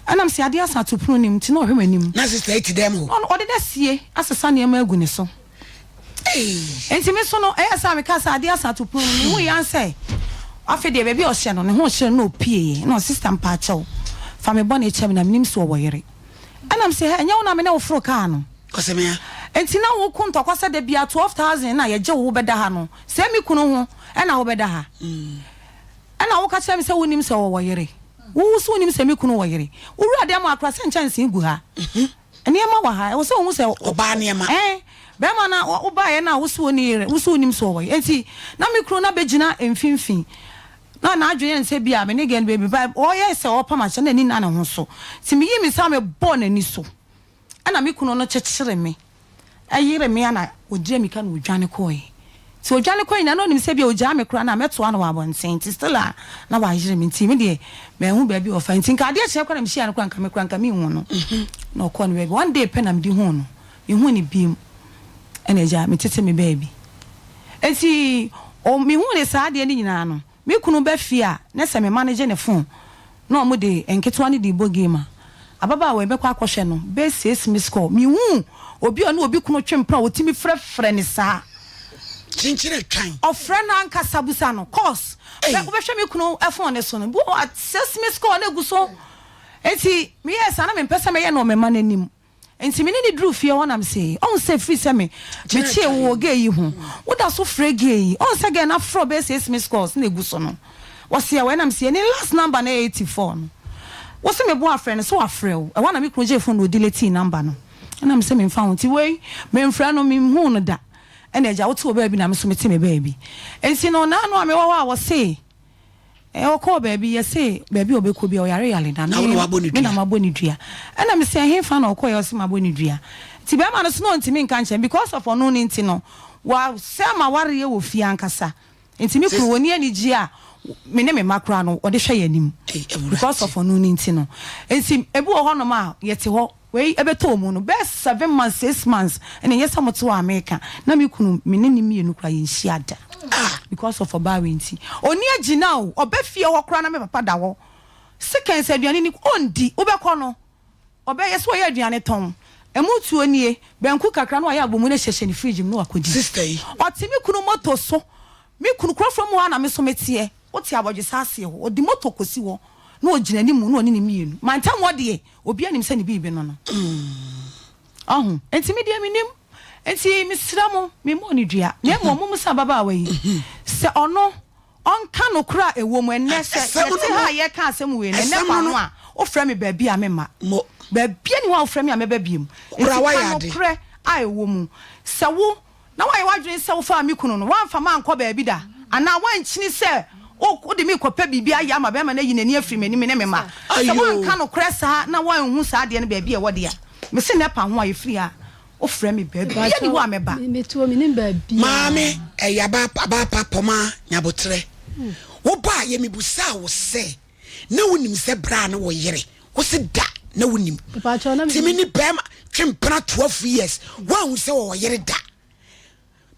Ɛnam sɛ adeɛ asa to pono no mu nti na ɔhwɛ m'anim. Na sister yi te dan mu hɔ? Ɔno ɔde da sie asesa nneɛma agu ne so. Nti me so no ɛyɛ sɛ meka sɛ adeɛ asa to pono no mehu yan sɛ afei deɛ baabi a ɔhyɛ no ne ho hyɛ no na opie na sister mpaakyɛw fa me bɔ ne kyɛ me na menim sɛ ɔwɔ yere. Ɛnam sɛ hɛ ɛnyɛ wo na me ne wo foro kaa no. Ɔsɛmea. Nti na wo ko ntɔkwa sɛ da bia 12,000 na yɛgye wo wobɛda ha no sɛ me kunu ho ɛna wobɛda ha. Ɛna woka kyerɛ me sɛ wonim sɛ ɔwɔ yere. Wo so wonim sɛ me kunu wɔ yere. Wowura dan mu akora sɛ nkyɛnsee gu ha. Nneɛma wɔ ha, ɛwɔ sɛ wohu sɛ. Ɔbaa nneɛma. Ɛɛ, bɛrima no a wobaeɛ no a wo se wonni yere, wo se wonnim sɛ ɔwɔ yere. Enti na me kunu no abɛgyina mfimfini. Na n'adwene yɛ no sɛ bi a me ne girl no bɛyɛ biribi, but ɔyɛɛ sɛ ɔrepam akyɛ na n'ani nna ne ho so. Nti meyii me nsa mebɔɔ n'ani so. Ɛna me kunu no kyekyere me, yere me ana ɔgyee mirika na ɔdwane kɔeɛ. Nti ɔdwane kɔeɛ nyinaa na ɔnim sɛ ebia ɔgyaa me koraa no a mɛtoa no wɔ abɔnten nti still a na wayere me nti me deɛ manhu baabi a ɔfa nti nka adeɛ kyeeɛ koraa na mehyiaa no koraa nka me koraa nka menhu no. Na ɔkɔɔ ne baabi. One day pɛ na mede huu no, menhuu no biom ɛna agya metete me baabi. Nti mehuu no saa adeɛ no nyinaa no Me kunu ba fie a, na sɛ me mma no gye ne fon na wɔde nketewa no de rebɔ game a, ababaawa yi mɛkɔ akɔhwɛ no bɛyɛ six miss call. Minhuu obi a ɔne obi kunu twe mpena a otumi frɛfrɛ no saa. Kyenkyere twan. Ɔfrɛ no ankasa bisa no cause bɛ wobɛhwɛ me kunu fon no so no, bi wɔ hɔ a six miss call na egu so. Enti meyɛɛ saa na mempɛ sɛ mɛyɛ no wɔ me mma no anim. Nti me ne no duruu fie hɔ na mese, ɔhu sɛ firi sɛ me mekyee wo wɔ gay yi ho, woda so frɛ gay yi, ɔhu sɛ girl no afrɛ wo bɛyɛ 6 missed calls na egu so no, ɔse ɛwɔ he na mese, ne last number no yɛ 84 no, wose meboa afrɛ no, sɛ wafrɛ wo, ɛhɔ na me kunu gyee phone na ɔdeletee number no, ɛna mese memfa ho, nti wei memfrɛ no, menhuu no da, ɛna agya wote wo baabi na me nso mete me baabi, nti no naano a mewɔ hɔ a wɔse. Ɛɛ ɔkɔɔ baabi, yɛse baabi a ɔbɛkɔ biara ɔyare yare na me me na mabɔ no dua. Ɛna mese ɛhefa na ɔkɔeɛ ɔse mabɔ no dua. Nti bɛɛma no so na ɔntumi nka nkyerɛ me because of ɔno no nti no wasɛe m'awareɛ wɔ fie ankasa. Nti me kunu ɔnni anigyeɛ a me ne me mma koraa no ɔde hwɛ yɛn anim because of ɔno no nti no. Nti ebi wɔ hɔnom a yɛte hɔ Wei ɛbɛtɔɔ mu no bɛyɛ seven months six months ɛna ɛnyɛ sɛ mote hɔ a meka na me kunu me ne ne mmienu koraa yɛnhyia da because of ɔbaa wei nti ɔni agyina o ɔba fie hɔ koraa na me papa da hɔ seconds aduane ni ɔndi wobɛkɔ no ɔbɛyɛ sɛ ɔyɛ aduane tɔn ɛmu tuo nie banku kakra na wayɛ abomu no hyɛhyɛ ne fridge mu na wakɔdi ɔte me kunu moto so me kunu kurɔfoɔ mu hɔ a na me so meteɛ wote abɔdwesa aseɛ hɔ ɔde moto kɔsi hɔ na ɔgyina anim na ɔne ne mmienu mantam hɔ deɛ Obiara nim sɛ ne biribi no no. Ɔho? Enti me deɛ mennim. Enti mesrɛ mo, memmɔɔ no dua, na mmom mommisa ababaawa yi sɛ ɔno ɔnka nokorɛ a ɛwɔ mu. Ɛnnɛ, sɛ yɛte ha a yɛreka asɛm wei no, ɛnnɛ fa ho a, wofrɛ me baabi a memma. Baabiara nni hɔ a wofrɛ me a mɛba bio. Enti ka nokorɛ a ɛwɔ mu. Sɛ wo. Na woayɛ w'adwene sɛ wofaa me kunu no, woamfa me ankɔ baabi da, anaa woankyini sɛ wode me rekɔpɛ biribi ayɛ ama barima no ayi n'ani afiri m'anim ne me mma. Sɛ woanka nokorɛ saa na woanhu saa adeɛ no baabi a ɛwɔ deɛ a, mese nnɛ pa ho a ɛfiri ha a, wofrɛ me baabiara nni hɔ a mɛba. Maame, ɛyɛ aba aba pa pɔma nyabotrɛ. Wo ba yɛ mebusaa wo sɛ na wonim sɛ bra ne wo yere wo se da na wonim timi ne bɛrima twe mpena 12 years woahu sɛ wɔwɔ yere da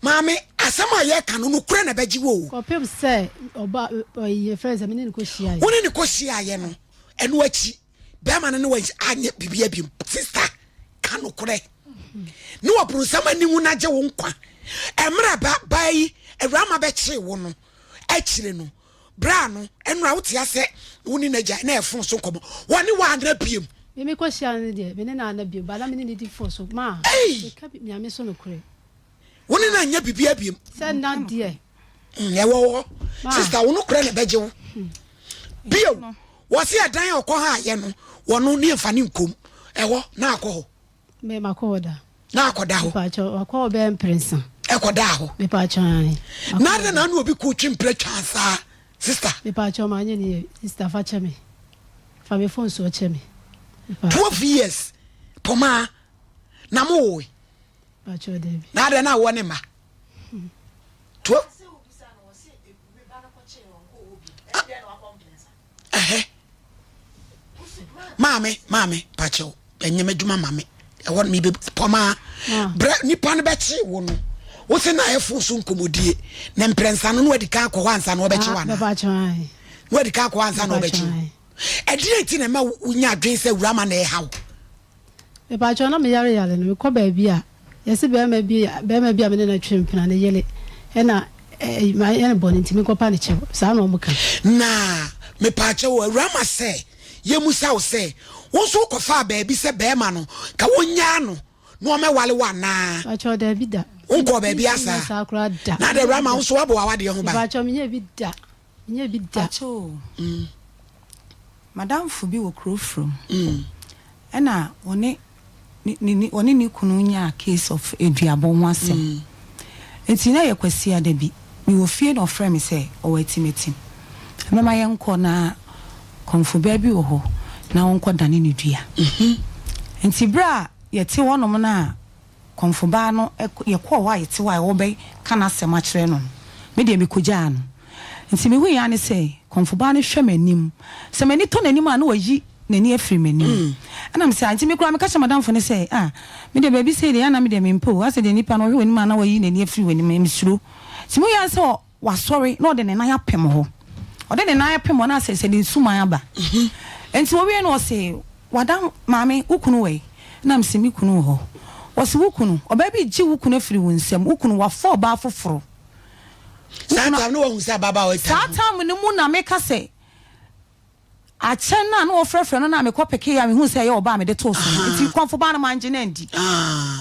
maame asɛm a yɛka no nokorɛ na bɛgye wo kɔpem sɛ ɔba yɛfrɛ sɛ mene ne kɔhyiaeɛ wo ne ne kɔhyiaeɛ no ɛno akyi bɛrima no ne wɔ anyɛ biribia biom sister ka nokorɛ ne wɔbronsam ani wu no agye wo nkwa ɛmmerɛ ba baa yi awurama bɛkyee wo no akyire no Bra no ɛnora wote asɛ wo ne n'agya na ɛfon so nkɔmɔ wɔne wo anna biem. Me me kɔ hyia no deɛ me ne no anna biem ba na me ne no di fon so maa me ka nyame so nokorɛ. Wo ne no anyɛ bibia biem. Sɛ nna deɛ. Mm, ɛwɔ hɔ sister wo nokorɛ na ɛbɛgye wo. Bio wɔse ɛdan a ɔkɔ ha ayɛ no wɔno ne ɛmfa ne nkom ɛhɔ na akɔ hɔ. Me makɔ hɔ da. Na akɔda hɔ. Mepaakyɛw wakɔ hɔ bɛyɛ mprɛnsa. Ɛkɔdaa hɔ. Mepaakyɛw ae. Na adɛn na ano obi ko twe mprɛ twaa saa sister. Mepaakyɛw manyɛ ne yie sister fa kyɛ me fa me phone soɔ kyɛ me. 12 years pɔmaa na mo woe. Mepaakyɛw dabi. Na adɛn na awoɔ ne mma. 12. Ɛhɛ. Maame, maame, pakyɛw, ɛnyɛ m'adwuma ma me. Ɛhɔ no mebe pɔmaa. Brɛ nipa no bɛkye wo no. Wo se na ɛfo so nkɔmmɔdie. Na mprɛnsa no na wadi kan akɔ hɔ ansa na wɔbɛkye wo anaa? Na wadi kan akɔ hɔ ansa na wɔbɛkye wo. Ɛdeɛn nti na ɛma wonya adwene sɛ wura ma na ɛha wo? Mepakyɛw na me yare yare no mekɔ baabi a yɛse bɛɛma bi bɛɛma bi a me ne no twe mpena ne yere ɛna mayɛ no bɔne nti menkɔpa ne kyɛw saa na ɔmo ka. Na mepakyɛw awura ma sɛ yɛmusa wo sɛ wo nso wokɔfaa baabi sɛ bɛɛma no ka wonyaa no na ɔmɛwale wo anaa? Mepakyɛw daabi da. Wonkɔɔ baabi asaa? Saa koraa da. Na adɛ awura ma wo nso woabɔ w'awadeɛ ho ban? Mepakyɛw menyɛɛ bi da menyɛɛ bi da. Mepakyɛw o. M'adamfo bi wɔ kuro from ɛna ɔne. ne ne ɔne ne kunu nyaa case of aduabɔ ho asɛm. Nti na ɛyɛ Kwasiada bi, mewɔ fie na ɔfrɛɛ me sɛ ɔwɔ Atimatim, mɛma yɛnkɔ na kɔmfobaa bi wɔ hɔ na ɔnkɔdane ne dua. Nti berɛ a yɛte hɔnom no a Kɔmfobaa no, yɛkɔɔ hɔ a yɛte hɔ a wɔbɛka n'asɛm akyerɛ no no, me deɛ mekɔgyaa no. Nti mehuiɛ ara ne sɛ kɔmfobaa no hwɛ m'anim. Sɛ m'ani tɔ n'anim a na wayi n'ani afiri m'anim. Ɛna mesɛ, ah, nti me koraa meka kyerɛɛ m'adamfo no sɛ, ah, me deɛ baabi sei deɛ ɛyɛ a na me deɛ mempɛ o, asɛ deɛ nipa no ɔhwɛ w'anim a na wayi n'ani afiri w'anim, mesuro. Nti mehuiɛ ara ne sɛ Wasɔre na ɔde ne nan apem hɔ. Ɔde ne nan apem hɔ na asɛ sɛ ne nsuman aba. Nti owie no ɔse, Wada maame, wo kunu wɔ he? Na mese, Me kunu wɔ hɔ. Ɔse, Wo kunu? Ɔbaa bi regye wo kunu afiri wo nsam. Wo kunu, wafa ɔbaa foforo. Saa tam no wahu sɛ ababaawa yi Saa tam no mu na meka sɛ, Akyɛ no a na wɔfrɛfrɛ no no a mekɔ pekee a mehuu sɛ ɛyɛ ɔbaa a mede too so no nti kɔmfo baa no mangye no andi.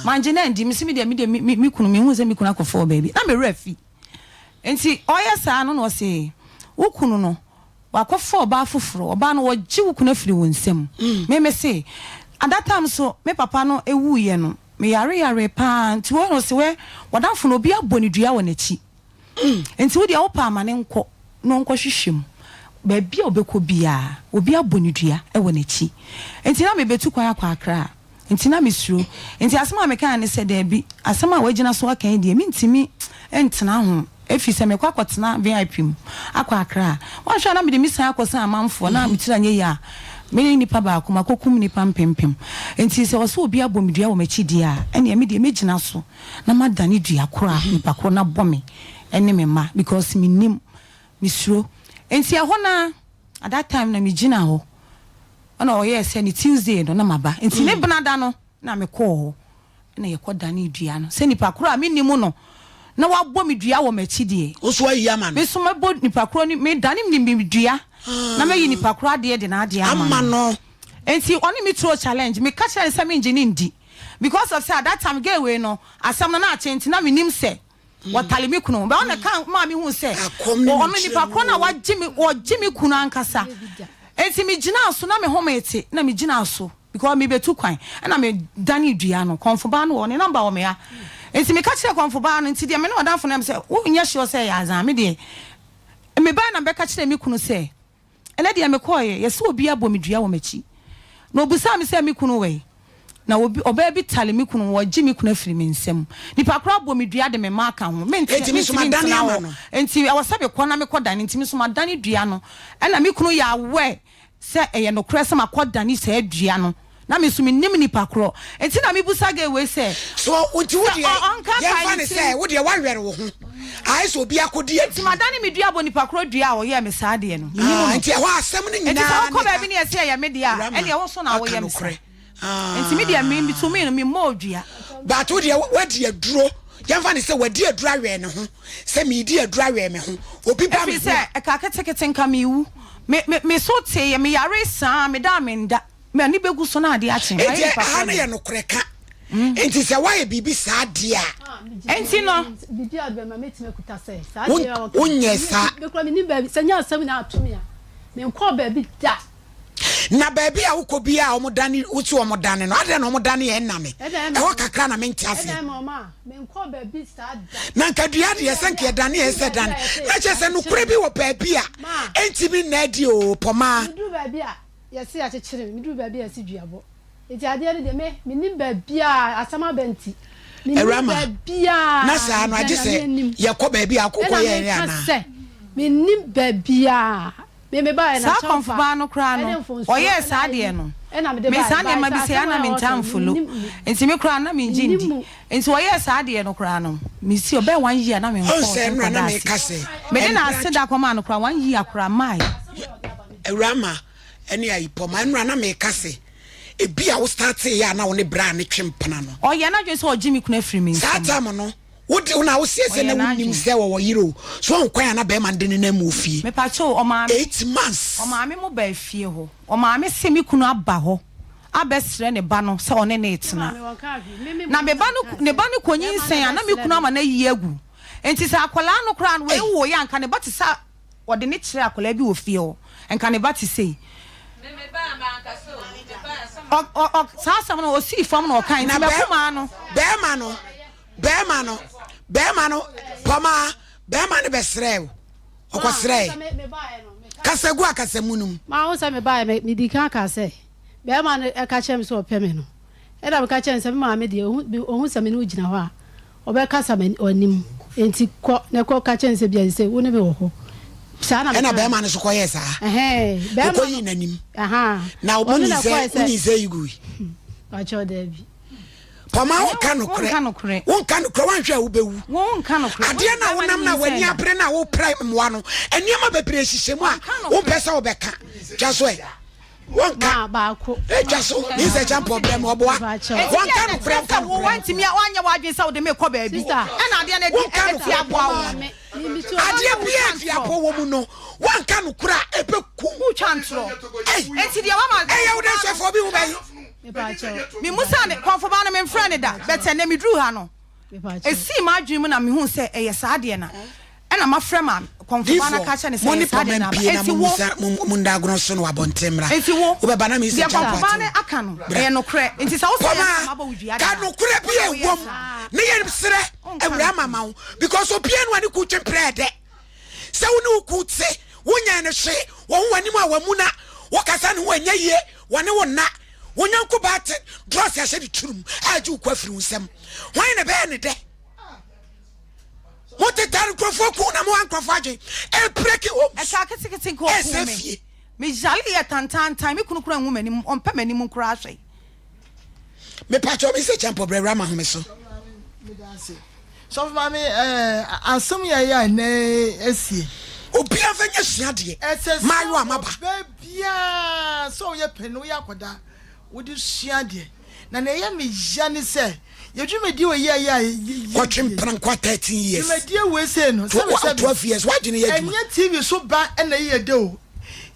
Mangye no andi. Mese me deɛ me deɛ me me kunu mehuu sɛ me kunu akɔfa ɔbaa bi na me werɛ afi. Nti ɔyɛ saa no na ɔse wo kunu no wakɔfa ɔbaa foforɔ, ɔbaa no ɔgye wo kunu afiri wo nsam. Me mese at that time nso me papa no wuiɛ no me yare yaree paa nti wɔ ɔse wɛ w'adamfo no obi abɔ no dua wɔ n'akyi. Nti wo deɛ wopɛ a ma no nkɔ na ɔnkɔhwehwɛ mu. Baabi a ɔbɛkɔ biara, obi abɔ no dua wɔ n'akyi. Nti na mebɛtu kwan akɔ Accra. Nti na mesuro. Nti asɛm a mekaeɛ ne sɛ, Daabi, asɛm a woagyina so aka yi deɛ, mentumi ntena ho. Ɛfiri sɛ mekɔ akɔtena VIP mu akɔ Accra a, woanhwɛ a na mede me san akɔsan amanfoɔ na me tiri anyɛ yie a, me ne nipa baako makɔkum nnipa mpempem. Nti sɛ ɔsɛ obi abɔ me dua wɔ m'akyi deɛ a, ɛnneɛ me deɛ mɛgyina so. na madane dua koro a nipa koro no abɔ me ne me mma because me nim me suro nti ɛhɔ no ara at that time na me gyina hɔ ɛna ɔyɛɛ sɛ ne Tuesday no na maba nti ne benada no na me kɔɔ hɔ ɛna yɛkɔ dane dua no sɛ nipa koro a me nim no na wabɔ me dua wɔ m'akyi deɛ Woso ayi ama no. Me so mɛbɔ nipa koro ne me dane me me dua na mɛyi nipa koro adeɛ de n'adeɛ ama no. Nti ɔne me throw challenge me ka kyerɛ no sɛ mengye no ndi. Because of sɛ at that time girl wei no asɛm no na akyɛ nti na menim sɛ wɔtale me kunu but ɔna ka maa me hu sɛ ɔno nipa korɔ no a wagye me ɔgye me kunu ankasa nti me gyinaa so na me home te na me gyinaa so because me betu kwan ɛna me dane dua no kɔnfo baa no wɔ ne number wɔ me ha nti me ka kyerɛ kɔnfo baa no nti deɛ me ne ɔdanfo no sɛ wo nyɛ sure sɛ ɛyɛ azan me deɛ me baa na bɛka kyerɛ me kunu sɛ Ɛnnɛ deɛ mekɔeɛ, yɛse obi abɔ me dua wɔ m'akyi. Na ɔbisaa me sɛ, Me kunu wɔ he? Na obi, ɔbaa bi tale me kunu, ɔregye me kunu afiri me nsam. Nipa korɔ abɔ me dua de me mma aka ho. Mente, Enti me nso mentumi madane ntena ama hɔ. no. Enti ɛwɔ sɛ mekɔ na mekɔdane. Enti me nso madane dua no. Ɛnna me kunu yɛ aware sɛ ɛyɛ nokorɛ sɛ makɔdane saa dua no. Na me nso mennim nipa korɔ. Enti na mebisa girl wei sɛ, So nti wo sɛ deɛ ɔ, ɔnkaakae yɛmfa ne no tirim. sɛ wo deɛ woawɛre wo ho ayɛ sɛ obi akɔdi Enti aduro. madane me dua abɔ nipa korɔ dua a ɔyɛɛ me saa adeɛ no. Mennim Ah, no. nti ɛhɔ asɛm no Enti sɛ nyinaa wokɔ ne baabi na yɛse ɛyɛ me dea a, Awurama ɛnneɛ wo nso na aka woyɛ me saa. nokorɛ. Enti me deɛ me, to me no, memmɔɔ dua. But wo deɛ woadi aduro, yɛmfa no sɛ wadi aduro awɛn ne ho, sɛ meredi aduro awɛn me ho, obi ba me Ɛfiri ho sɛ a. ɛkaa ketekete nka mewu. Me, me, me so teeɛ, meyaree saa, meda a menda. M'ani bɛgu so na adeɛ akye. Mayɛ Enti nipa ɛha no bɔne. yɛ nokorɛ ka. Enti sɛ woayɛ biribi saa deɛ a. Enti no. Wonyɛɛ saa. Na baabi a wokɔ biara a wɔdane, wose wɔdane no, adɛn na wɔdane yɛn nname? Ɛhɔ kakra na mente aseɛ. Na nka dua deɛ sɛ nka yɛdane yɛn sɛ dane. Na kyerɛ sɛ nokorɛ bi wɔ baabi a ɛntumi nna adi oo, pɔmaa. Yɛse yɛakyekyere me, meduru baabi a yɛse duabɔ. Nti adeɛ no deɛ me, mennim baabi a asɛm aba nti. Mennim Awurama, baabi a na saa no megyina agye sɛ Nyame anim. yɛkɔ baabi a wokɔ Ɛna yɛɛ meka anaa? sɛ, mennim baabi a me mebaeɛ na Saa kyɛmfa kɔmfobaa no koraa ɛne no, mfomsoɔ ɔyɛɛ ɛna saa ayi adeɛ no. ɛna mede Me baeɛ. saa Bae nneɛma sɛ bi sei a asɛm na a mentaa ɔreka no mfolo. mennim mu. Nti me koraa na mengye Mennim ndi. mu. Nti ɔyɛɛ saa adeɛ no koraa no, mesi ɔbɛyɛ one year na Ɔn menkɔɔ sɛ so nnora na nkɔdaa meka ase. sɛ Mede ɛmpra n'aseda kɔmaa no koraa, one year koraa mae. Awurama ɛne ayipɔma ɛnora na meka se ebi a wo startee yɛ a na wo ne braa no twe mpena no. Ɔyɛ n'adwene sɛ ɔgye me kunu afiri me Saa nsam. time no wo de wo na wo seɛ sɛ Ɔyɛ na wo nim n'adwene. sɛ ɔwɔ yere o so wahu kwan a na bɛɛma no de nenam wɔ fie Mepakyɛw ɔmaame. 8 months. Ɔmaame mo baa fie hɔ. Ɔmaame se me kunu aba hɔ abɛsrɛ ne ba no sɛ ɔne no retena. Na me ba no ne ba no kɔnyinsɛn a na me kunu ama no ayi agu. Enti sɛ akwadaa no koraa no wei woeɛ a nka ne ba te sɛ Ɔde no kyerɛɛ akwadaa bi wɔ fie hɔ. Nka ne ba te sei. Me me baa mankasa o, me baa sɛ ma. Ɔ ɔ ɔ saa asɛm no ɔsii fam na ɔkae Na nti bɛɛ mɛkomaa no. bɛɛma no bɛɛma no bɛɛma no pɔmaa bɛɛma no bɛsrɛɛ wo ɔkɔsrɛɛ kasa gu akasamu no mu. Maa wo sɛ mebaeɛ me medii kan kaa sɛ bɛɛma no ɛka kyerɛ me sɛ ɔpɛ me no ɛna meka kyerɛ no sɛ me maame deɛ ɔhu ɔhu sɛ me ne wo gyina hɔ a Ɔbɛkasa m'anim, enti kɔ na kɔ ka kyerɛ no sɛ bia sɛ wo ne me wɔ hɔ. Saa na Ɛna mekae. bɛrima no nso kɔyɛɛ saa. Ɛhɛn, bɛrima no. Ɔkɔyii n'anim. Ahaa. Na Ɔno na wonyinsɛn ɛkɔɛ sɛ. wonyinsɛn yi gui. Pakyɛw daabi. Pɔma wonka nokorɛ. Wonka nokorɛ. Wonka nokorɛ woanhwɛ a wobɛwu. Wonka nokorɛ. Adeɛ no a wonam no a w'ani abere no a wopra mmoa no, nneɛma bebree hyehyɛ mu a wompɛ sɛ wobɛka. Twa so ɛ. Wɔnka. Baako. Etwa so. Ne sɛ kyɛmpɔ brɛ mu ɔboa. Wɔnka nokorɛ nka nokorɛ. Wantumi wanyɛ w'adwene sɛ wode me kɔ baabi. Ɛna adeɛ no Wonka ɛde nokorɛ aboa wo. pɔmaa. Adeɛ biara afiapɔ wɔ mu no, wanka nokorɛ a ɛbɛku. Wotwa ntorɔ. Enti deɛ wama. Ɛyɛ wo dɛ sɔfo obi ho bɛyi. Memusa ne kɔnfoba no memfrɛ ne da but ɛnɛ meduru ha no esii m'adwene mu na mehuu sɛ ɛyɛ saa adeɛ no a ɛna mafrɛ maame kɔnfoba no aka kyerɛ no sɛ Mo ne ɛyɛ saa pɔmɛ adeɛ no aba mpie na enti mo wo musa mo mo nda agorɔ so no wɔ abɔnten mmra. enti wo Wobɛba na mesi deɛ kyɛn kɔnfoba pato. no aka no Bra. ɛyɛ nokorɛ nti sɛ wo sɛ yɛ Pɔmaa, na mabɔ wo dua ka deɛ a nokorɛ bi wo na a woyɛ ɛwom saa ne yɛ serɛ wonka awura nokorɛ. mama wo because obiara no a ne ku twe mprɛ ɛdɛ sɛ wo ne wo ku te wonyɛ no hwe wɔn ho w'anim a wamuna wokasa ne ho ɛnyɛ yie wɔne wo nna wo nyɔnko baa te drɔs ahyɛ ne turum a agye wo ku afiri wo nsam hwan na ɛbɛyɛ ne dɛ Mo tetare nkurɔfoɔ ku na mo ha nkurɔfoɔ adwen ɛbreki homes. Ɛkaa ketekete nka ɔkuu Ɛsɛ me. fie. Me yare yɛ tantaantan me kunu koraa nhu m'anim ɔmpɛ m'anim koraa hwɛ. Mepakyɛw me sɛ kyɛmpɔ brɛ wura ma home so. Sɔfo maame ɛɛ asɛm yɛ yɛ a ɛnɛ asie. Obiara nfa nyɛ suadeɛ. Ɛsɛ sɛ Maayewa maba. ɔbaa biara sɛ ɔyɛ panin woyɛ akwadaa wode sua adeɛ. Na nea ɛyɛ me ya ne sɛ, yɛ dwumadie wei yɛ yɛ a yɛ yɛ Kɔtwe mpena nkwa 13 years. Dwumadie wei sei no, sɛbi sɛbi, 12 years, w'adwene yɛ adwuma. Ɛnyɛ TV so ba na ɛyɛ yɛ dɛ o.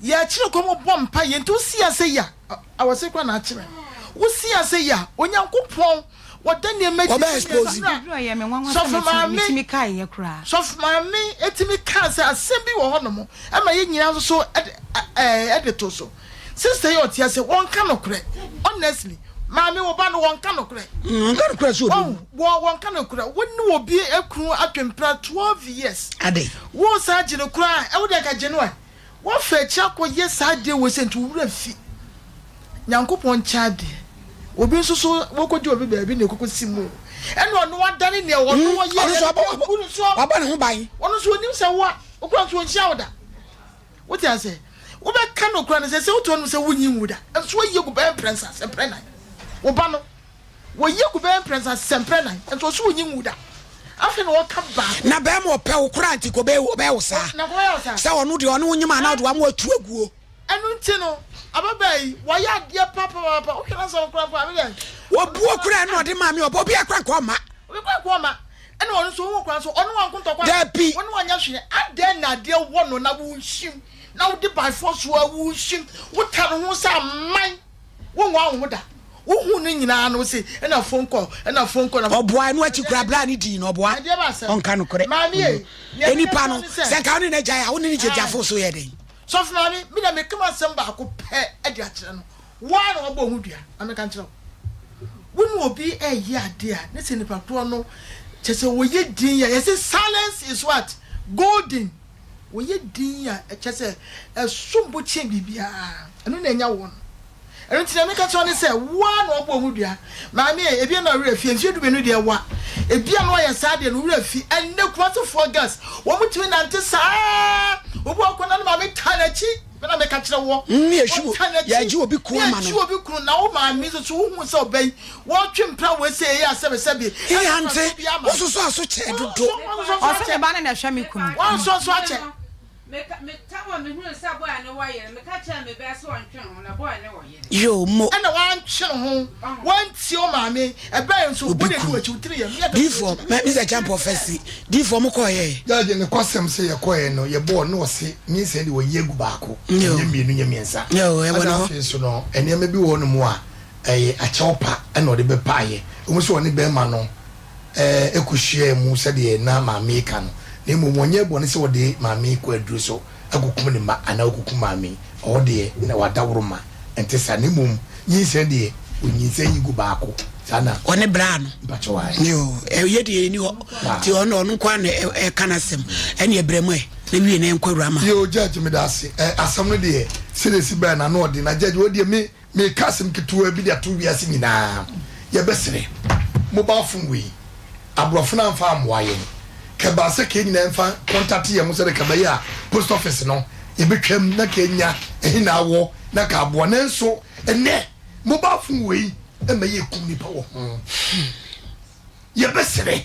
Yɛkyerɛ kɔm bɔ mpa yɛ nti wosi ase yɛ a, awɔse kora na akyerɛ. Wosi ase yɛ a, Onyankopɔn wɔda nneɛma adi Wɔbɛ expose. Sɔfo maame, sɔfo maame etimi kaa sɛ asɛm bi wɔ hɔ nom ɛma yɛ nyinaa nso so ɛde to so. Sister yi ɔte ase wɔnka nokorɛ honestly maame wo ba no wɔnka nokorɛ. Mm, wɔnka nokorɛ so obi. Wɔ wɔnka nokorɛ wo ne obi ekunu atwempena 12 years. Ade. Wo san gye no koraa ɛwo deɛ ka gye no ɛ. Wɔfa akyi akɔ yɛ saa adeɛ wei sɛ nti wo werɛ fi. Nyankopɔn nkyɛ adeɛ. Obi nso so wɔkɔgye obi baabi na ɛkɔkɔ si mu. Ɛna ɔno adane nea ɔno ɔyɛ. Ɔno nso wabɔ ne ho ban. Ɔno nso onim sɛ wo a wokura nso ɔnhyia wo da. Wote ase? Wobɛka nokorɛ no sɛ, sɛ wote hɔnom sɛ wonnyi nwu da, nso woayi agu bɛyɛ mprɛnsa sɛ mprɛnan. Wo ba no, wɔyi agu bɛyɛ mprɛnsa sɛ mprɛnan, nso ɔse wonnyi nwu da. Afei na ɔka baako. Na bɛrima ɔpɛ wo koraa nti kɔbɛyɛ wo saa. Na kɔbɛyɛ wo saa. Sɛ ɔno deɛ ɔne wo nyem anaa ɔde wama watu aguo. Ɛno nti no, ababaa yi, wayɛ adeɛ papaapa. Wohwɛ n'asɛm koraa mpo a, me deɛ. Obuo koraa na ɔde maa me, ɔbɔ obiara koraa nka ɔmma. Obi koraa nka ɔmma. Ɛna ɔno nso ɔhu koraa nso ɔne wanko ntɔkwa. Dabi. Ɔne wanyɛ hwee. Adɛn na adeɛ wɔ no na wohim na wode by force a wohim wotare ho sɛ aman wonwaa wo ho da. Wohu no nyinaa no wose ɛna phone call ɛna phone call na. Ɔboa ɛno akyi koraa bra ne dii no ɔboa Ɛdeɛ ba asɛm. ɔnka nokorɛ. Maame ei. Nea meka Nipa kyerɛ no wo ne sɛ. sɛ nka wone no agyae a wone no gyagya fo so yɛ dɛn. Sɔfo maame me deɛ meka m'asɛm baako pɛ de akyerɛ no. Wo ara na wabɔ wo ho dua, ma menka nkyerɛ wo. Wo ne obi reyɛ adeɛ a, ne sɛ nipa korɔ no, kyerɛ sɛ wɔyɛ din a, yɛse silence is what? Golden. Wɔyɛ din a, kyerɛ sɛ ɛsom bo kyɛn biribiara. Ɛno na ɛnya woɔ no. Ɛno nti nea meka kyerɛ wo ne sɛ, wo ara na wabɔ wo ho dua. Maame e, ebia na wo werɛ afi, mfeɛ dumienu deɛ ɛwa. Ebia na woayɛ saa adeɛ no, wo werɛ afi. Ɛnnɛ Kumasefoɔ girls, wɔtumi nante saa. Obi wɔ hɔ koraa na ne maame taa n'akyi. Me na meka kyerɛ woɔ. Ne yɛhwi wo, Ɔtan n'akyi, yɛagye obi kunu ne ama yɛgye no. obi kunu, na wo maame nso so wohuu sɛ ɔba yi, wɔretwe mpena wei sɛ ɛyɛ a sɛbesɛbe, Ee, ɛna ante, mfasoɔ biara mma. wososɔ aso kyɛɛ dodo. Wonsosɔ Ɔse akyɛ. me ba no na ɛhwɛ me kunu. Wansɔ so akyɛ. Yoo, mo. Ɛna wantwe ne ho, wantie wo maame, ɛbɛn nso, Obi wo na ɛdi kunu. w'akyi, wo tiri yɛ, me yɛ dɛ wɔ Difoɔ, w'akyi. mɛ, Mister Champɔ fɛsi, difoɔ mo kɔɔ yɛ. Judge, nokwasɛm sɛ yɛkɔeɛ no yɛbɔɔ na ɔse nyinsɛn deɛ wɔyi agu baako Yo. ɛnyɛ mmienu nyɛ mmiɛnsa Yo, ɛwɔ ɛna ne hɔ. afei nso no nneɛma bi wɔ hɔ nom a ɛyɛ akyɛw pa ɛna ɔde bɛpaeɛ ɛwom sɛ ɔne bɛrima no ɛɛ kɔhyiaa mu sɛdeɛ na maame yi ka no na mmom ɔnyɛɛ bɔne sɛ ɔde maame yi kɔ aduro so akɔkum ne mma anaa ɔkɔkum maame yi ɔhɔ deɛ na wadaworo ma. Ɛnte saa, na mmom nyinsɛn deɛ, onyinsɛn yi gu baako. Saa na. Ɔne braa no. Mpakyɛw ae. Yoo, ɛyɛ deɛ ɛni hɔ. Nti ɔno ɔno nko ara na ɛka n'asɛm. Ɛne ɛbrɛ mu ɛ, na wie na ɛnkɔ awura ma. Yoo, judge meda ase. Ɛ, asɛm no deɛ, sɛdeɛ ɛsi baeɛ no ano ɔden. Na judge, wo deɛ me, meka asɛm ketewa bi de ato wiase nyinaa. Yɛbɛsrɛ, mobile phone wei, aborɔfo no amfa ammoa yɛn. Ka ɛbaa sɛ ka yɛn nyinaa mfa contact yɛn ho sɛdeɛ ka ɛbɛyɛ a post office no, yɛbɛtwam na ka yɛnya ɛhe na awɔ na ka aboa. Nanso ɛnnɛ, mobile phone wei ma yɛkum nnipa wɔ ho. Yɛbɛsrɛ,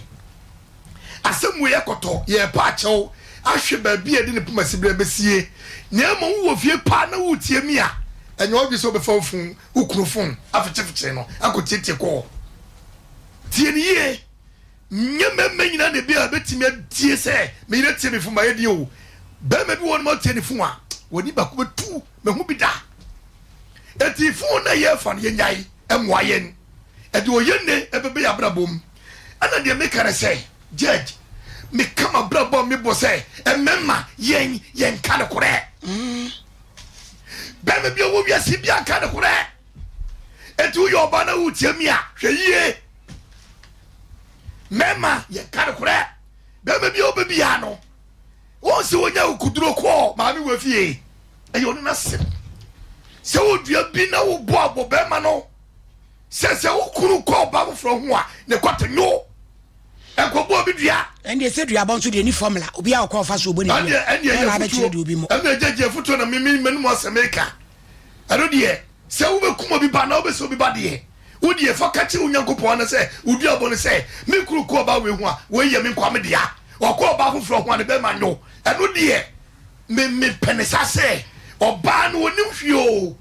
asɛm wei ɛkɔtɔ, yɛrepa akyɛw ahwɛ baabi a yɛde ne poma siberɛ bɛsie. Na mmom wowɔ fie paa na woretie me a, ɛnyɛ w'adwene sɛ wobɛfa wo fon, wo kunu fon afekyefekye no akɔtietie kɔɔ. Tie no yie. Nyɛ mmarima nyinaa na ebia ebetumi atie sɛ me yere tie me fon ma yɛ o. Barima bi wɔ hɔ nom a ɔtie ne fon a, w'ani baako bɛtu, mahu bi da. Enti fon no a yɛrefa no yɛnyae, ɛmmoa yɛn. Ɛde oye nne ɛbɛbɛ yɛn abrabɔ mu. Ɛna deɛ meka ne sɛ, Judge, meka m'abrabɔ a mebɔ sɛ mmarima yɛn yɛnka nokorɛ. Barima bi a ɔwɔ wiase bi anka nokorɛ. Enti woyɛ ɔbaa na woretie me a, hwɛ yie. Mmarima yɛnka nokorɛ. Barima bi a ɔbɛ biara no, wɔn sɛ wɔnya okuduro kɔɔ maame wɔ fie. Ɛyɛ ɔno n'asɛm. Sɛ wodua bi na wobɔ abɔ barima no sɛ sɛ wo kunu kɔ ɔbaa foforɔ ho a ne kɔte nyo nkɔbɔ obi dua. Ɛndeɛ sɛ duabɔ nso deɛ ni formula obi a ɔkɔ ɔfa so ɔbɔ ne dua ɛndeɛ ɛna abɛkyerɛ deɛ obi mmɔ. Ɛndeɛ gyegye afutuo na mimi mɛnum asɛm eka ɛno deɛ sɛ wobɛkum obi ba na wobɛsɛ obi ba deɛ wo deɛ fa ka kyerɛ Onyankopɔn ana sɛ wo duabɔ no sɛ me kunu kɔ ɔbaa wei ho a wei yɛ me nkoa me dea ɔkɔ ɔbaa foforɔ ho a ne bɛma nyo ɛno deɛ me me pɛ ne saa sɛ ɔbaa no ɔnim hwee o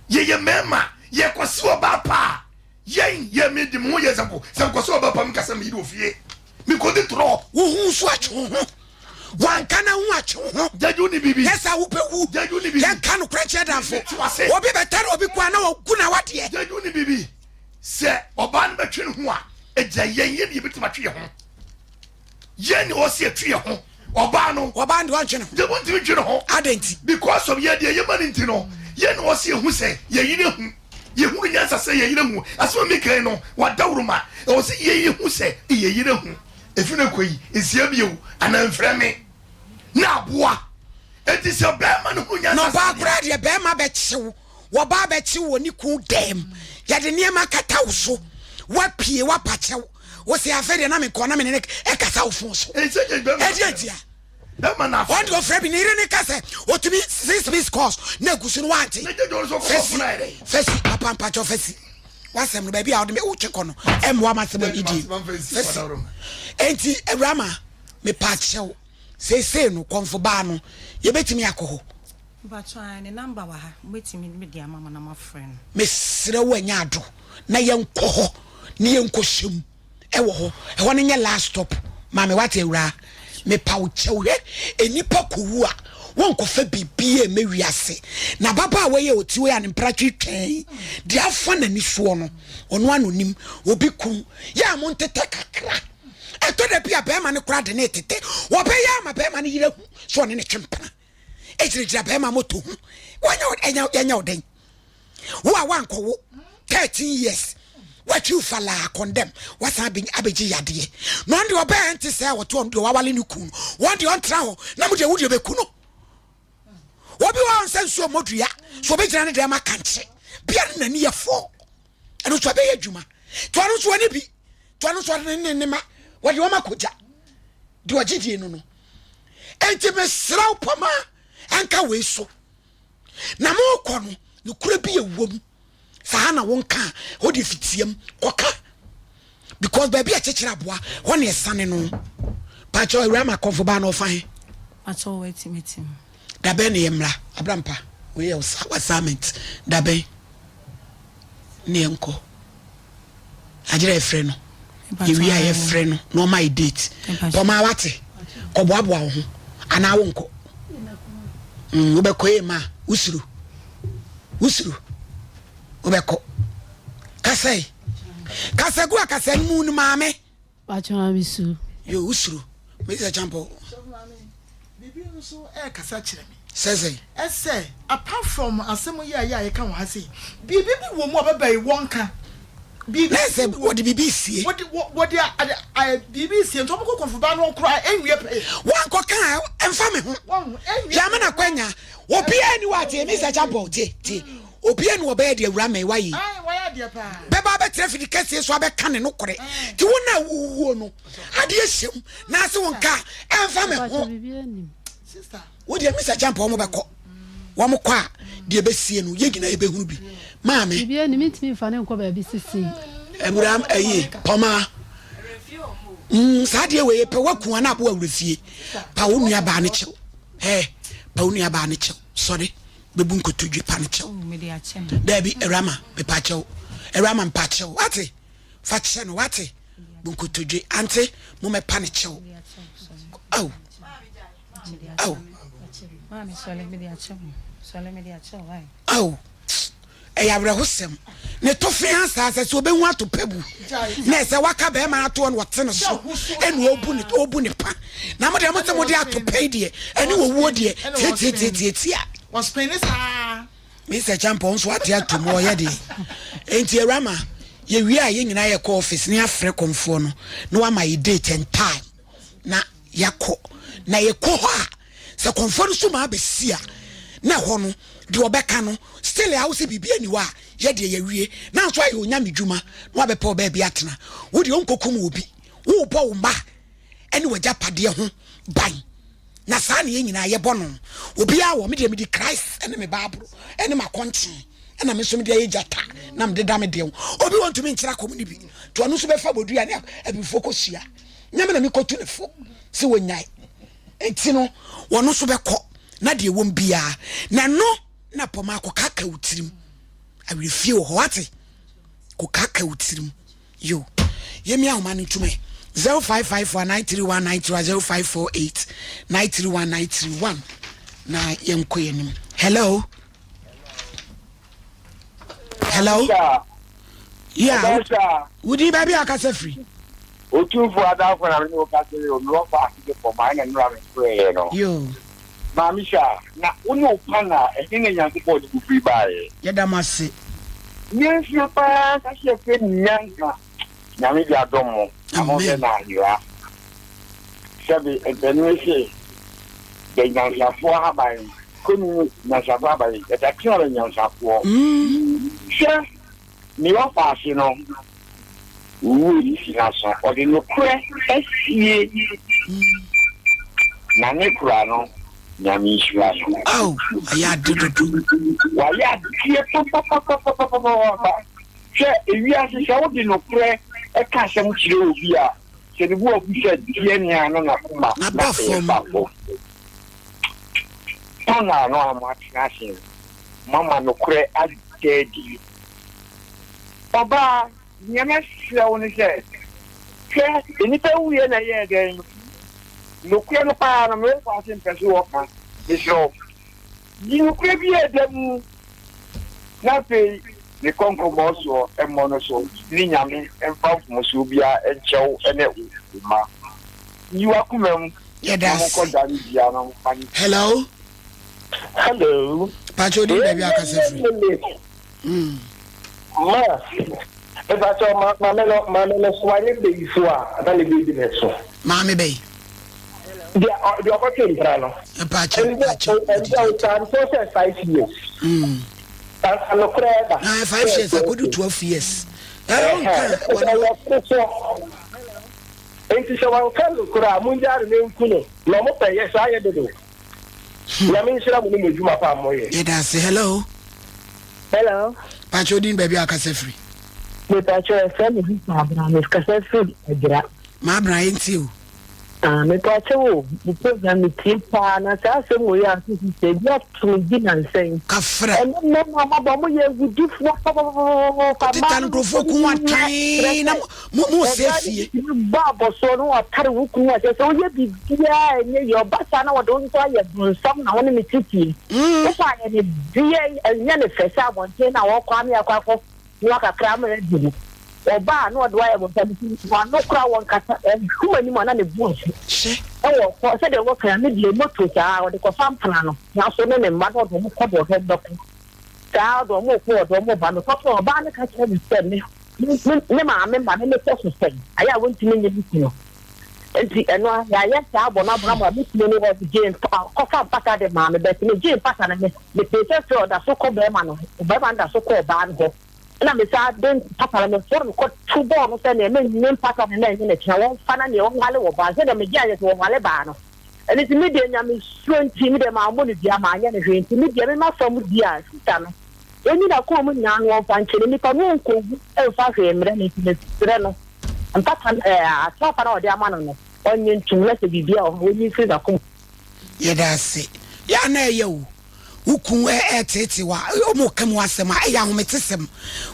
Yɛyɛ mmarima, yɛkɔsi ɔbaa pa a, yɛn, yɛ me de me ho yɛ example, sɛ mekɔsi ɔbaa pa meka sɛ meyere wɔ fie, mekɔdi torɔ. Wo ho nso atwe wo ho. Wanka na ho atwe wo ho. Gyagye wo ni biribi. Yɛ saa wopɛ wu. Gyagye wo ni biribi. Yɛnka nokorɛ nkyerɛ damfo. Mete wase. Obi bɛtare obi koraa na wagu n'awadeɛ. Gyagye wo ni biribi. Sɛ ɔbaa no bɛtwe ne ho a, ɛgya yɛn, yɛn na yɛbɛtumi atwe yɛn ho. Yɛn na ɔsi ɛtwe yɛn ho. Ɔbaa no. Ɔbaa no deɛ ɔntwe ne ho. Deɛ ɔntumi ntwe ne ho. Adɛn nti? Because of yɛn deɛ yɛma no nti no, yɛn na ɔsi ehu sɛ yɛn yere hu. Yɛhunu nyansa sɛ yɛn yere hu. Asɛm a meka yi no, wadawuroma. Ɛwɔ sɛ yɛn yɛhu sɛ yɛn yere hu. Efi no kɔ yi, nsia bio anaa mfrɛ me. Na aboa. Enti sɛ bɛrima no hunu nyansa Na ɔbaa koraa deɛ bɛrima bɛkyew. Wɔbaa bɛkyew wɔ ne kun dɛm. Yɛde nneɛma kata wo so. Woapue, woapa kyɛw. Wo se afei deɛ na mekɔ na me ne no ɛkasa wo fon so. Ɛdeɛ ntia? Wɔn deɛ ɔfrɛ bi ne yere ne ka sɛ ɔtumi six miss calls na egu so no wante. Fɛsi fɛsi papa mpakyɛw fɛsi wasɛm no baabi a ɔde me wotwe kɔ no ɛmmoa m'asɛm a medie fɛsi. Enti awura ma mepakyɛw seesei no kɔnfo baa no yɛbɛtumi akɔ hɔ. Mpakyɛw ae ne number wɔ ha mobɛtumi de ama mo na moafrɛ no. Mesrɛ wo ɛnyɛ ado na yɛnkɔ hɔ ne yɛnkɔ hyɛ mu ɛwɔ hɔ ɛhɔ no nyɛ last stop maame wate awuraa mepa wo kyɛw hwɛ nnipa kɔwu a wɔnkɔfa biribiaa mɛ wiase na ababaawa yi a ɔte hɔ yi a ne mpra twetwɛn deɛ afa n'ani soɔ no ɔno ano nim obi kun yɛ a mo ntetɛ kakra ɛtɔ da bi a bɛrima no koraa de ne tetɛ wɔbɛyɛ ama bɛrima no yerɛ hu sɛ ɔne ne twe mpena ɛgyinagyina bɛrima moto ho wɔnyɛ yɛnyɛ wo dɛn wo a woankɔwo 13 years watwi wo falaa condemn wasan abɛgye yadeɛ na ɔno deɛ ɔbɛɛ nte sɛ ɔte ɔno deɛ wawale ne kun wɔn deɛ ɔntra hɔ na mo deɛ wo deɛ bɛku no obi wɔ nsɛ nsuo mmɔdua so ɔbɛgyina ne deɛ ma kankye bia ne n'ani yɛ fɔ ɛno nso ɛbɛyɛ adwuma to ɔno nso ɔne bi to ɔno nso ɔde ne ne ma wɔde wɔn akɔgya deɛ ɔgye die no no enti mesrɛ wo pɔma ɛnka wei so na mokɔ no nokorɛ bi ɛwɔ mu saa na wonka a hɔ deɛ fitiam kɔka because baabi a kyekyere aboa hɔ ne ɛsane no pakyɛ awura ma kɔmfo baa na ɔfa he pakyɛ wɔ atimatim dabɛn ne yɛ mmra abrampa wei yɛ assignment dabɛn ne yɛnkɔ agyerɛ yɛfrɛ no yɛwie a yɛfrɛ no na ɔma yɛ date pɔmaa wate kɔboaboa wo ho anaa wonkɔ mm, wobɛkɔ yɛ ma wosuro wosuro wobɛkɔ kasɛe kasa gu akasa no mu no maame yo wosuro mesɛ kyampɔ biribi nso ɛkasa kyerɛ me. Sɛ sɛn? Ɛsɛ, apart from asɛm yi a yɛ a yɛka wɔ ha sei, biribi bi wɔ mu a ɔbɛba yi wɔnka. Biribi Na ɛsɛ bi wɔ wɔde biribi sie. Wɔde wɔ wɔde a ade a biribi sie nti wɔbɛkɔ kɔnfobaa no koraa ɛnwie pɛyɛ. Wankɔka a ɛmfa me ho. Wɔn ɛnwie Yɛama no pɛyɛ. akwanya. Obiara ni hɔ a tie Mister Champon tie tie. Obiara ni hɔ ɔbɛyɛ deɛ awura mɛyi wayɛ yi. Ae wayɛ adeɛ paa. Bɛba abɛtena fidi kɛseɛ so abɛka ne nokorɛ. Nti wo na wowuo no adeɛ hyɛ mu na ase wo nka a ɛmfa me ho. Mpakyɛ biribiara nnim. Sister. Wo deɛ Mister Champon wɔn bɛkɔ. Wɔn kɔ a deɛ ɛbɛsie no yɛn nyinaa yɛbɛhunu bi. Maame. Biribiara nnim mentumi mfa no nkɔ baabi sesei. Awura ɛyi pɔmaa. Mm, saa deɛ wei pɛ waku ana aboa awura fie. Pa wo nua baa ne kyɛw. Ɛ pa wo nua baa ne kyɛw. Sɔre bɛbu nkotodwe pa ne kyɛw. Oh, Daabi awura ma mepa kyɛw. Awura ma mpa kyɛw. Wate? Fa kyɛ no wate? Bu nkotodwe. Ante mo mɛpa ne kyɛw. Aw. Aw. Aw. Ɛyɛ awerɛhosɛm. Ne tofe asaa sɛ sɛ ɔbɛhu ato pɛ bu. Na ɛsɛ waka bɛrima atoɔ na ɔte ne so ɛna ɔbu ne ɔbu ne pa. Na mo deɛ mo sɛ mo de ato pɛ yi deɛ ɛne owuo deɛ tiatiatiatia. Wɔspene saa. Mr. Champon nso ate ato mu ɔyɛ deɛ. Enti awurama yɛwie a yɛn nyinaa yɛkɔ office ne afrɛ kɔmfoɔ no na wama yɛ date and time. na yɛakɔ. Na yɛkɔ hɔ a, sɛ kɔmfoɔ no so ma abɛsi a, na ɛhɔ no, deɛ ɔbɛka no, still a wosɛ biribi ani hɔ a, yɛ deɛ yɛawie. Na nso ayɛ onyame dwuma na wabɛpɛ wo baabi atena. Wo deɛ wonkɔkum obi. Worebɔ wo mma ne w'agyapadeɛ ho ban. Na saa na yɛn nyinaa yɛbɔ no. Obiara wɔ, me deɛ mede Christ ne me Bible ne m'akɔnkyen ɛna me nso mede ayɛ gyata na mede da me deɛ ho. Obi wɔ ntumi nkyerɛ akɔm no bi. Nti ɔno nso bɛfa bodua ne abibifoɔ kɔhyia. Nyɛ me na mekɔtu ne fo sɛ wɔnyae. Nti no wɔno nso bɛkɔ na deɛ wɔm biara na ɛno na pɔma akɔkaka wo tirim. Awerɛfie wɔ hɔ wate kɔkaka wo tirim. Yo, yɛmi ahoma no ntum ɛ. 0554 931 931 0548 931 931 na yɛnkɔ yɛn anim. Hello. Hello. Yeah. Wudi baabi a akasa firi. Otumfo adamfo na me ne wo kasa yi o, mewɔ fa ase de pɔ maa na nnura me frɛɛ no. Yo. Maame Sha, na wo ne wo pa na ɛhe na Nyankopɔn de wo firi baeɛ? Yɛda mo ase. Nyansa paa ankasa yɛfrɛ no nyansa. Nyame de adom mo na mo hwɛ na ayera. Sɛbe mpanin se dɛ nyansafoɔ ahaban kɔni mu nyansafoɔ ahaban yɛda tena bɛ nyansafoɔ. Hwɛ nea ɔfa ase no Owuo sisi n'aso. Ɔde nokorɛ asie na ne kora no, Nyame nhyira no. Ao, wayɛ ade dodo. Wayɛ adeɛ papapapapapapa. Hwɛ, ewiase sɛ wode nokorɛ ka asɛm kyerɛ obi a, sɛ ne bo afu sɛ deɛ nea na n'akoma na N'aba fam. ɛreba fam. Panel no a moatena ase no, moama nokorɛ ada adi. Ɔbaa, nea mɛsrɛ wo ne sɛ, hwɛ, nnipa wuiɛ na ɛyɛɛ dɛn? Nokorɛ no paa no, me wo ase mpɛ so wɔka. Mesrɛ wo, yi nokorɛ bi a ɛda mu, na afei ne kɔnkɔnbɔ soɔ mmɔ no so, ne Nyame mfa mfomsoɔ biara nkyɛ wo ne wo mma. Yi w'akoma mu, Yɛda na ase. monkɔ dare dua no mfa no. Hello. Hello. Pacho di baabi akasa firi. Ma, mepakyɛw ma maame no maame no so wanyɛ bɛyifo a na ne baby ne so. Maame bɛyi. Deɛ ɔ deɛ ɔkɔtwe mpena no. Mpakyɛw mpakyɛw. Ɛnti ɔtaa nso sɛ 5 years. Ansa nokorɛ ba. Na 5 years akodu 12 years. Ɛɛ ɔnka wɔn. Ɛyɛ foforɔ. Nti sɛ wanka nokorɛ a mongyaa no na nku no na ɔmo pɛ yɛ saa yɛ dodo. Nyame nhyira mo ne mo adwuma pa a moyɛ. Yɛda ase. Hello. Hello. Pakyɛ odin baabi a akasa firi. Mepakyɛ ɛfrɛ me Sista Abena mekasa firi Adwira. Maa Abena yɛntie o. Ah, mepakyɛ wo mo program metie paa na saa asɛm wɔ yi a so sista ebi ato me bi nansa yi. Kafra. Ɛne mmarima mabɔ mo yɛ awudifoɔ papapapapa. Teta nkurɔfoɔ kun atan na mo mo sɛ fie. Bɔ abɔsoɔ no watare wo kunu akyɛ sɛ woyɛ biribiara ɛnyɛ yie ɔba saa na wɔde wo nso ayɛ bonsam na wo ne ne te fie. Wokɔ ayɛ ne deɛ ɛnyɛ ne fɛ sɛ abɔnten na wɔkɔ ame akɔ akɔ noa kakra ama adi no. Ɔba a na ɔde wo ayɛ bonsam nti wano koraa wɔnkasa ɛhwɛ anim a na ne bo afu. Hyɛ. Ɛwɔ kɔ sɛdeɛ wɔka a, me deɛ moto saa ɔde kɔfa mpena no nanso ne ne mma no ɔde wɔn kɔ de ɔdɔ bɛko saa ɔde wɔn kɔ ɔde wɔn ba mekɔtɔ ɔbaa no ka kyerɛ me sɛ me me me maame ma me mekɔ so sɛn ayɛ a wɔntumi nye me kunu nti ɛno a yɛayɛ saa bɔ no abona ma me kunu no ɔde gye kɔfa mpata de maa me bɛt me gye mpata no me metee sɛ sɛ ɔda so kɔ bɛrima no bɛrima no da so kɔ ɔbaa no hɔ Ɛna me saa de mpata no meforo no kɔ to bɔɔ no sɛ nea menye mpata no na ɛnyɛ n'akyi na wɔmfa na nea wɔnwale wɔ baa sɛdeɛ megye ayɛ sɛ wɔnwale baa no ɛno nti me deɛ nyamesuro nti me deɛ mammɔ no dua maanyɛ no hwee nti me deɛ mema fam di a sista no ɛnyi n'akoma mu nyinaa no wɔmfa nkyɛ no nipa no ɔnkɔwu ɛmfa hwee mmerɛ no nti mesrɛ no mpata no ɛɛ atrafa no a ɔde ama no no ɔnye ntom na sɛ biribi a wɔ hɔ ɔnyi mfiri n'akoma Yɛda ase. Yɛ a na ɛyɛ o. Wo kun reteetee wo a, wɔreka mu asɛm a, ɛyɛ ahometesɛm.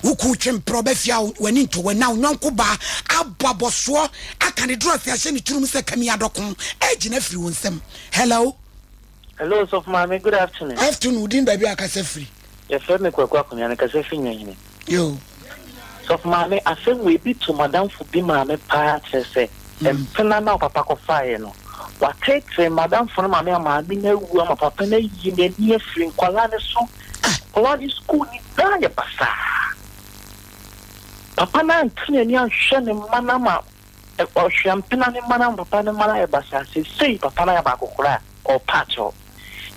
Wo kun twe mprɛ, ɔba fie a, w'ani ntɔ w'ani na wo yɔnko baa abɔ abɔsoɔ aka ne drɔs ahyɛ ne tirim sɛ kami adɔko ɛregyina afiri wo nsam. Hello. Hello, Sɔfo Maame, good afternoon. Afternoon, wo din baabi a kasa firi? Yɛfrɛ me Kwaku Akonya, me kasa firi Nyahene. Yo. Sɔfo Maame, asɛm wei bi to madamfo bi maame paa kyerɛ sɛ mpena no a ɔpapa kɔfaeɛ no, wateetee madamfo no maame ama maame no awu ama papa no ayi n'ani afiri nkwadaa no so. Nkwadaa no sukuu nyinaa yɛ basaa. Papa no ante n'ani anhwɛ ne mma no ama ɔhwɛ mpena ne mma no ama papa no mma no ayɛ basaa. Seesei papa no ayɛ baako koraa a, ɔrepa akyɛw.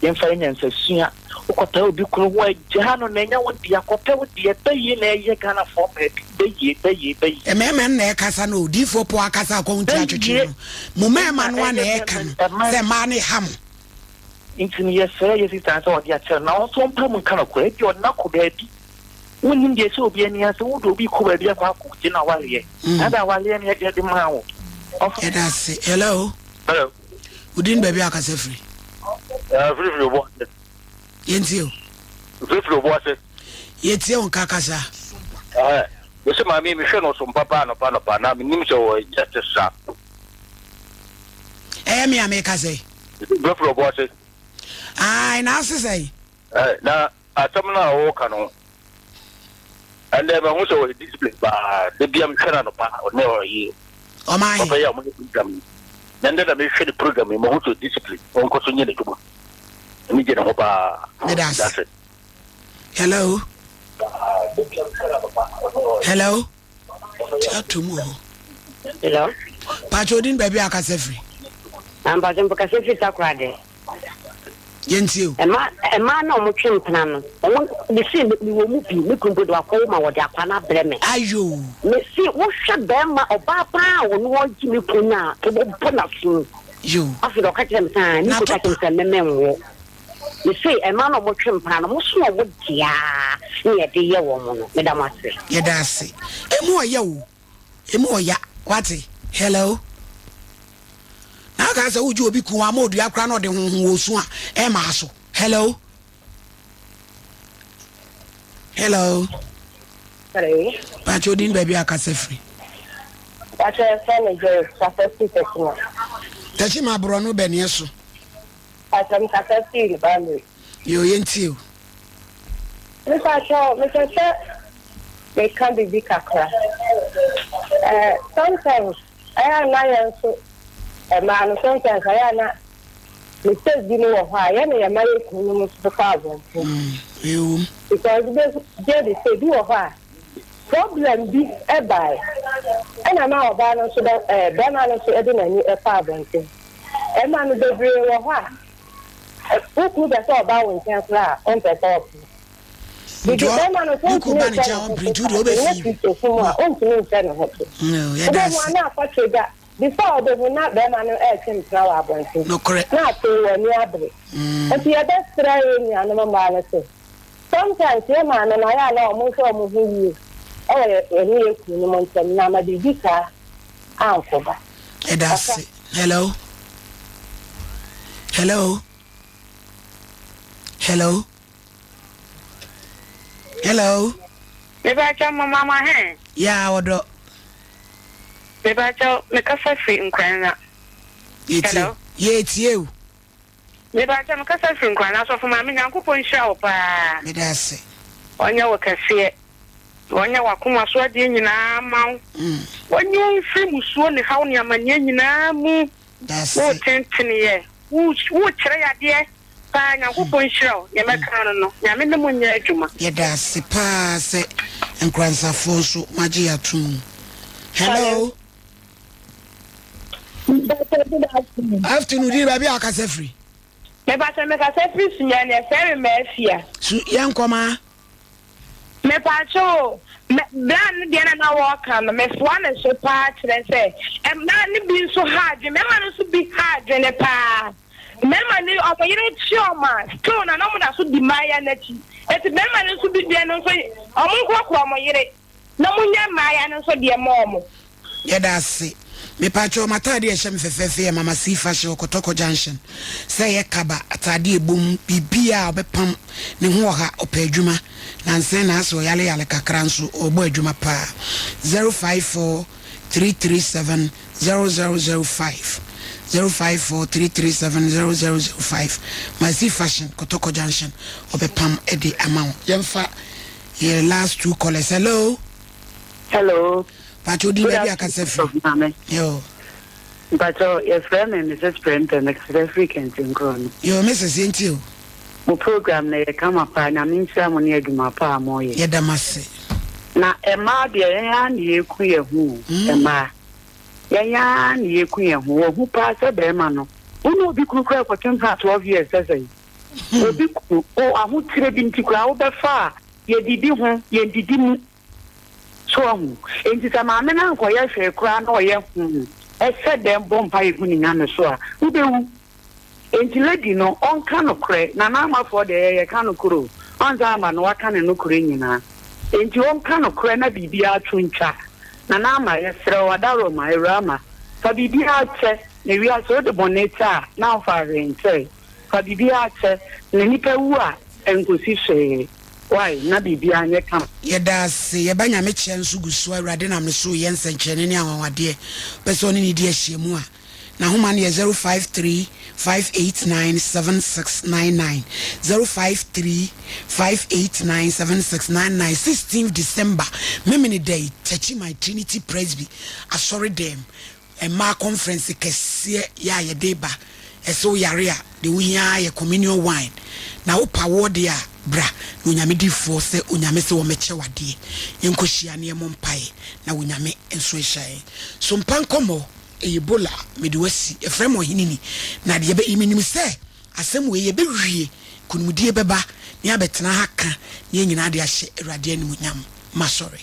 Yɛmfa yɛn nyansasua. Wokɔtaa obi kunu ho a, gyaa no na ɛnyɛ wo dea. Kɔpɛ wo deɛ. Bayie na ɛyɛ Ghanafoɔ mmaa bi. Bayie, bayie, bayie. Mmarima no na ɛkasa no o, diifoɔ Paul akasa akɔ ho nti atwetwe no. Mo mmarima no ara na ɛka no sɛ mmaa no ha mo. Nti no yɛsrɛ yɛ sister no sɛ ɔde akyɛ no na ɔnso ɔmpa mu nka nokorɛ. Ebia ɔde no akɔ baabi. Wonnim deɛ ɛhyɛ obi ani ase. Wode obi rekɔ baabi akɔ akɔgye no awareɛ. Saa da awareɛ no yɛde maa wo. Ɔfa. Yɛda ase. Hello. Hello. Wo din baabi a kasa firi? Eh, firi firi obo ase. Yɛntie o. Firi firi obo ase. Yɛtie wo nka kasa. Eh, mese maame mehwɛ no so mpapa anɔpa anɔpa na menim sɛ wɔ justice sa. Ɛyɛ me a meka sɛ. Firi firi obo ase. Ae, na ase sɛn? Eh, na Asɛm no a ɔreka no, ɛnde mahu sɛ ɔyɛ discipline paa. Da bia mehwɛ no anɔpa, ɔne ɔyɛ Ɔman papa yi a wɔyɛ program yi. Na ɛndɛ na mehwɛ ne program yi, mahu sɛ ɔyɛ discipline. Ɔnkɔ so nyɛ n'adwuma. M'ani gye ne ho paa. Meda ase. Hello. Hello. Ti ato mu hɔ. Hello. Pakyɛ odin baabi a akasa firi. Mpakyɛ mpakasa firi Takoradi. Yɛntie o. Ɛma ɛmaa na wɔn twe mpena no wɔn mesi mi wɔ mu bi me kunu mpo de wakɔwo ma wɔde akwa no abrɛ me. Ayoo. Mesi wohwɛ bɛrima ɔbaa paa a ɔno ɔgye me kunu no a wɔbɔ n'aso. Yoo. Afei de ɔka kyerɛ me sɛ ne kunu ka kyerɛ me sɛ mɛmɛ nwo. Mese ɛmaa na wɔn twe mpena no mo so na wɔn dea ne yɛde yɛ wɔn no meda mo ase. Yɛda ase. Emu ɔya o. Emu ɔya. Wate? Hello. Na aka sɛ wogye obi kun ama odua koraa na ɔde honhom wɔ osu a ɛma so. Hello. Hello. Hello. Pacho odin baabi akasa firi. Pacho ɛfɛ ne Joyce kasa firi Tɛkyima. Tɛkyima aborɔ no bɛneɛ so. Pacho me kasa firi Bamiri. Yo yɛntie o. Mepakyɛw, mepɛ sɛ meka biribi kakra. Eh, sometimes, ɛyɛ a na yɛn nso mmaa no, sometimes ɛyɛ a na mistake bi no wɔ hɔ a, yɛn na yɛma yɛn kununom nso kɔ abɔnten. Mm, Because gye di sɛ bi wɔ hɔ a, problem bi bae, ɛna na ɔbaa no nso bɛ, eh, bɛrima no nso de n'ani kɔ abɔnten. Ɛma no bebree wɔ hɔ a, Wo kunu pɛ sɛ ɔba wo nkyɛn koraa a, ɔmpɛ sɛ ɔpene. Bibi bɛrima no sɛ ɔntumi nhyɛ ne ho so saa, ɛnyɛ Kristofo mu a, ɔntumi nhyɛ ne ho so. Wobɛhu a na akɔtwe gya. Before ɔbɛhu na bɛrima no retwe mpena wɔ abɔnten. Na afei w'ani abere. Nti yɛbɛsrɛ yɛn nuanom mmaa no sɛ, sometimes yɛn maame no ayɛ a na wɔnhwɛ wɔn ho yie wɔ yɛne yɛn kununom ntam na ama biribi saa ankɔba. Yɛda ase. Hello. Hello. Hello. Hello. Mebakyɛw mo mama hɛn. Yeah, ɔdɔ. Mebakyɛw mekasa firi Nkoranza. Yɛtie. Yɛtie o. Mebakyɛw mekasa firi Nkoranza asɔfo maame Nyankopɔn nhyira wo paa. Meda ase. Ɔnyɛ wo kɛseɛ. Na ɔnyɛ w'akoma so adeɛ nyinaa mma wo. Ɔnyi wo mfiri musuo ne haw ne amaneɛ nyinaa mu. Wo tentene yɛ, wo wo kyerɛ yadeɛ paa Nyankopɔn nhyira wo, deɛ mɛka ano no Nyame ne mo nyɛ adwuma. Yɛda ase paa sɛ Nkoranzafoɔ nso moagye yɛn atom. Hello. Afternoon, di baabi a wakasa firi. Mepatwa mekasa firi Sunyani, yɛfrɛ me Maafia. Su yɛnkɔ maa. Mepatwa o, mɛ bra no deɛ na na wɔka no mefoa ne so paa kyerɛ sɛ mmaa no bi nso ha adwene, mmarima no nso bi ha adwene paa. Mmarima no wɔn yere kye wɔn a still na na wɔn da so di mmayewa no akyi. Eti mmarima no nso bi deɛ no nso wɔn nkorɔkorɔ wɔn yere. Na mo nya mmaaya no nso deɛ ma ɔmo. Yɛda ase. Mepakyɛw m'ataade a ɛhyɛ me fɛfɛɛfɛ yɛ Mama C Fashion wɔ Kɔtɔkɔ Junction. Sɛ ɛyɛ kaba, ataade a ɛbɔ mu, biribiara a ɔbɛpam, ne ho ɔha, ɔpɛ adwuma. Nansa yi na asɛ ɔyaleyale kakra nso ɔrebɔ adwuma paa. 054 337 0005 054 337 0005 Mama C Fashion, Kɔtɔkɔ Junction, ɔbɛpam de ama wo. Yɛmfa. Yɛ last two callers. Hello. Hello. Pacho di baabi akasa firi. Maame. Yo. Mpacho yɛfrɛ me Mrs. Prempeh mekasa firi Kɛntenkorɔ no. Yo Mrs. Yɛntie o. Mo program no yɛ kama paa Nyame nhyira mo ne adwuma pa a moyɛ. Yɛda mo ase. Na mmaa deɛ yɛn ara na yɛku yɛn ho o mmaa yɛn ara na yɛku yɛn ho wɔhu paa sɛ bɛrima no wo ne obi kunu koraa kɔtwe mpena 12 years sɛ sɛn. Obi kunu, o ahokyerɛ bi nti koraa wobɛfa a, yɛdidi ho, yɛndidi mu. So wahu? Enti sɛ maame no ankɔyɛ hwee koraa na ɔyɛ ho, ɛsɛ dɛn bɔ mpaeɛ gu ne Nyame so a, wobɛwu. Enti lady no, ɔnka nokorɛ, Nana Amafoɔ deɛ yɛ yɛka nokorɛ o, ɔnsa ama no waka ne nokorɛ nyinaa. Enti ɔnka nokorɛ na biribiara to ntwa. Nana Ama, yɛsrɛ wo, Adaworoma, Awuraa-ma, fa biribiara kyɛ, na wiase wode bɔne kyɛ a, na womfaa hwee nkyɛe. Fa biribiara kyɛ, na nipa wu a ɛnkosi hwee, wai, na biribiara nyɛ kama. Yɛda ase, yɛba Nyame kyɛ nso gu so, Awurade nam ne so reyɛ nsɛnkyerɛnne ne anwanwadeɛ, wopɛ sɛ ɔne no di ahyiamu a, n'ahoma no yɛ 053 589 7699, 053 589 7699, 16th December, Memeneda yi, Techiman Trinity Presby Asɔre dɛm, Mmaa conference kɛseɛ yɛ a yɛde ba. Ɛsɛ wo yare a, deɛ wo hia ara yɛ communion wine. Na wo pa woɔ deɛ a, bra na Onyame difoɔ sɛ Onyame sɛ wɔmɛkyɛ wo adeɛ. Yɛnkɔ hyia na yɛmmɔ mpaeɛ na Onyame nso nhyira yɛn. So mpa nkɔmmɔ, ɛyɛ Ebola a mede wo asi, yɛfrɛ me Ɔheneni. Na deɛ ɛbɛ, menim sɛ asɛm wei yɛbɛwie, nkonimdie bɛba na yɛabɛtena ha ka na yɛn nyinaa de ahyɛ Awurade animuonyam. Masɔre.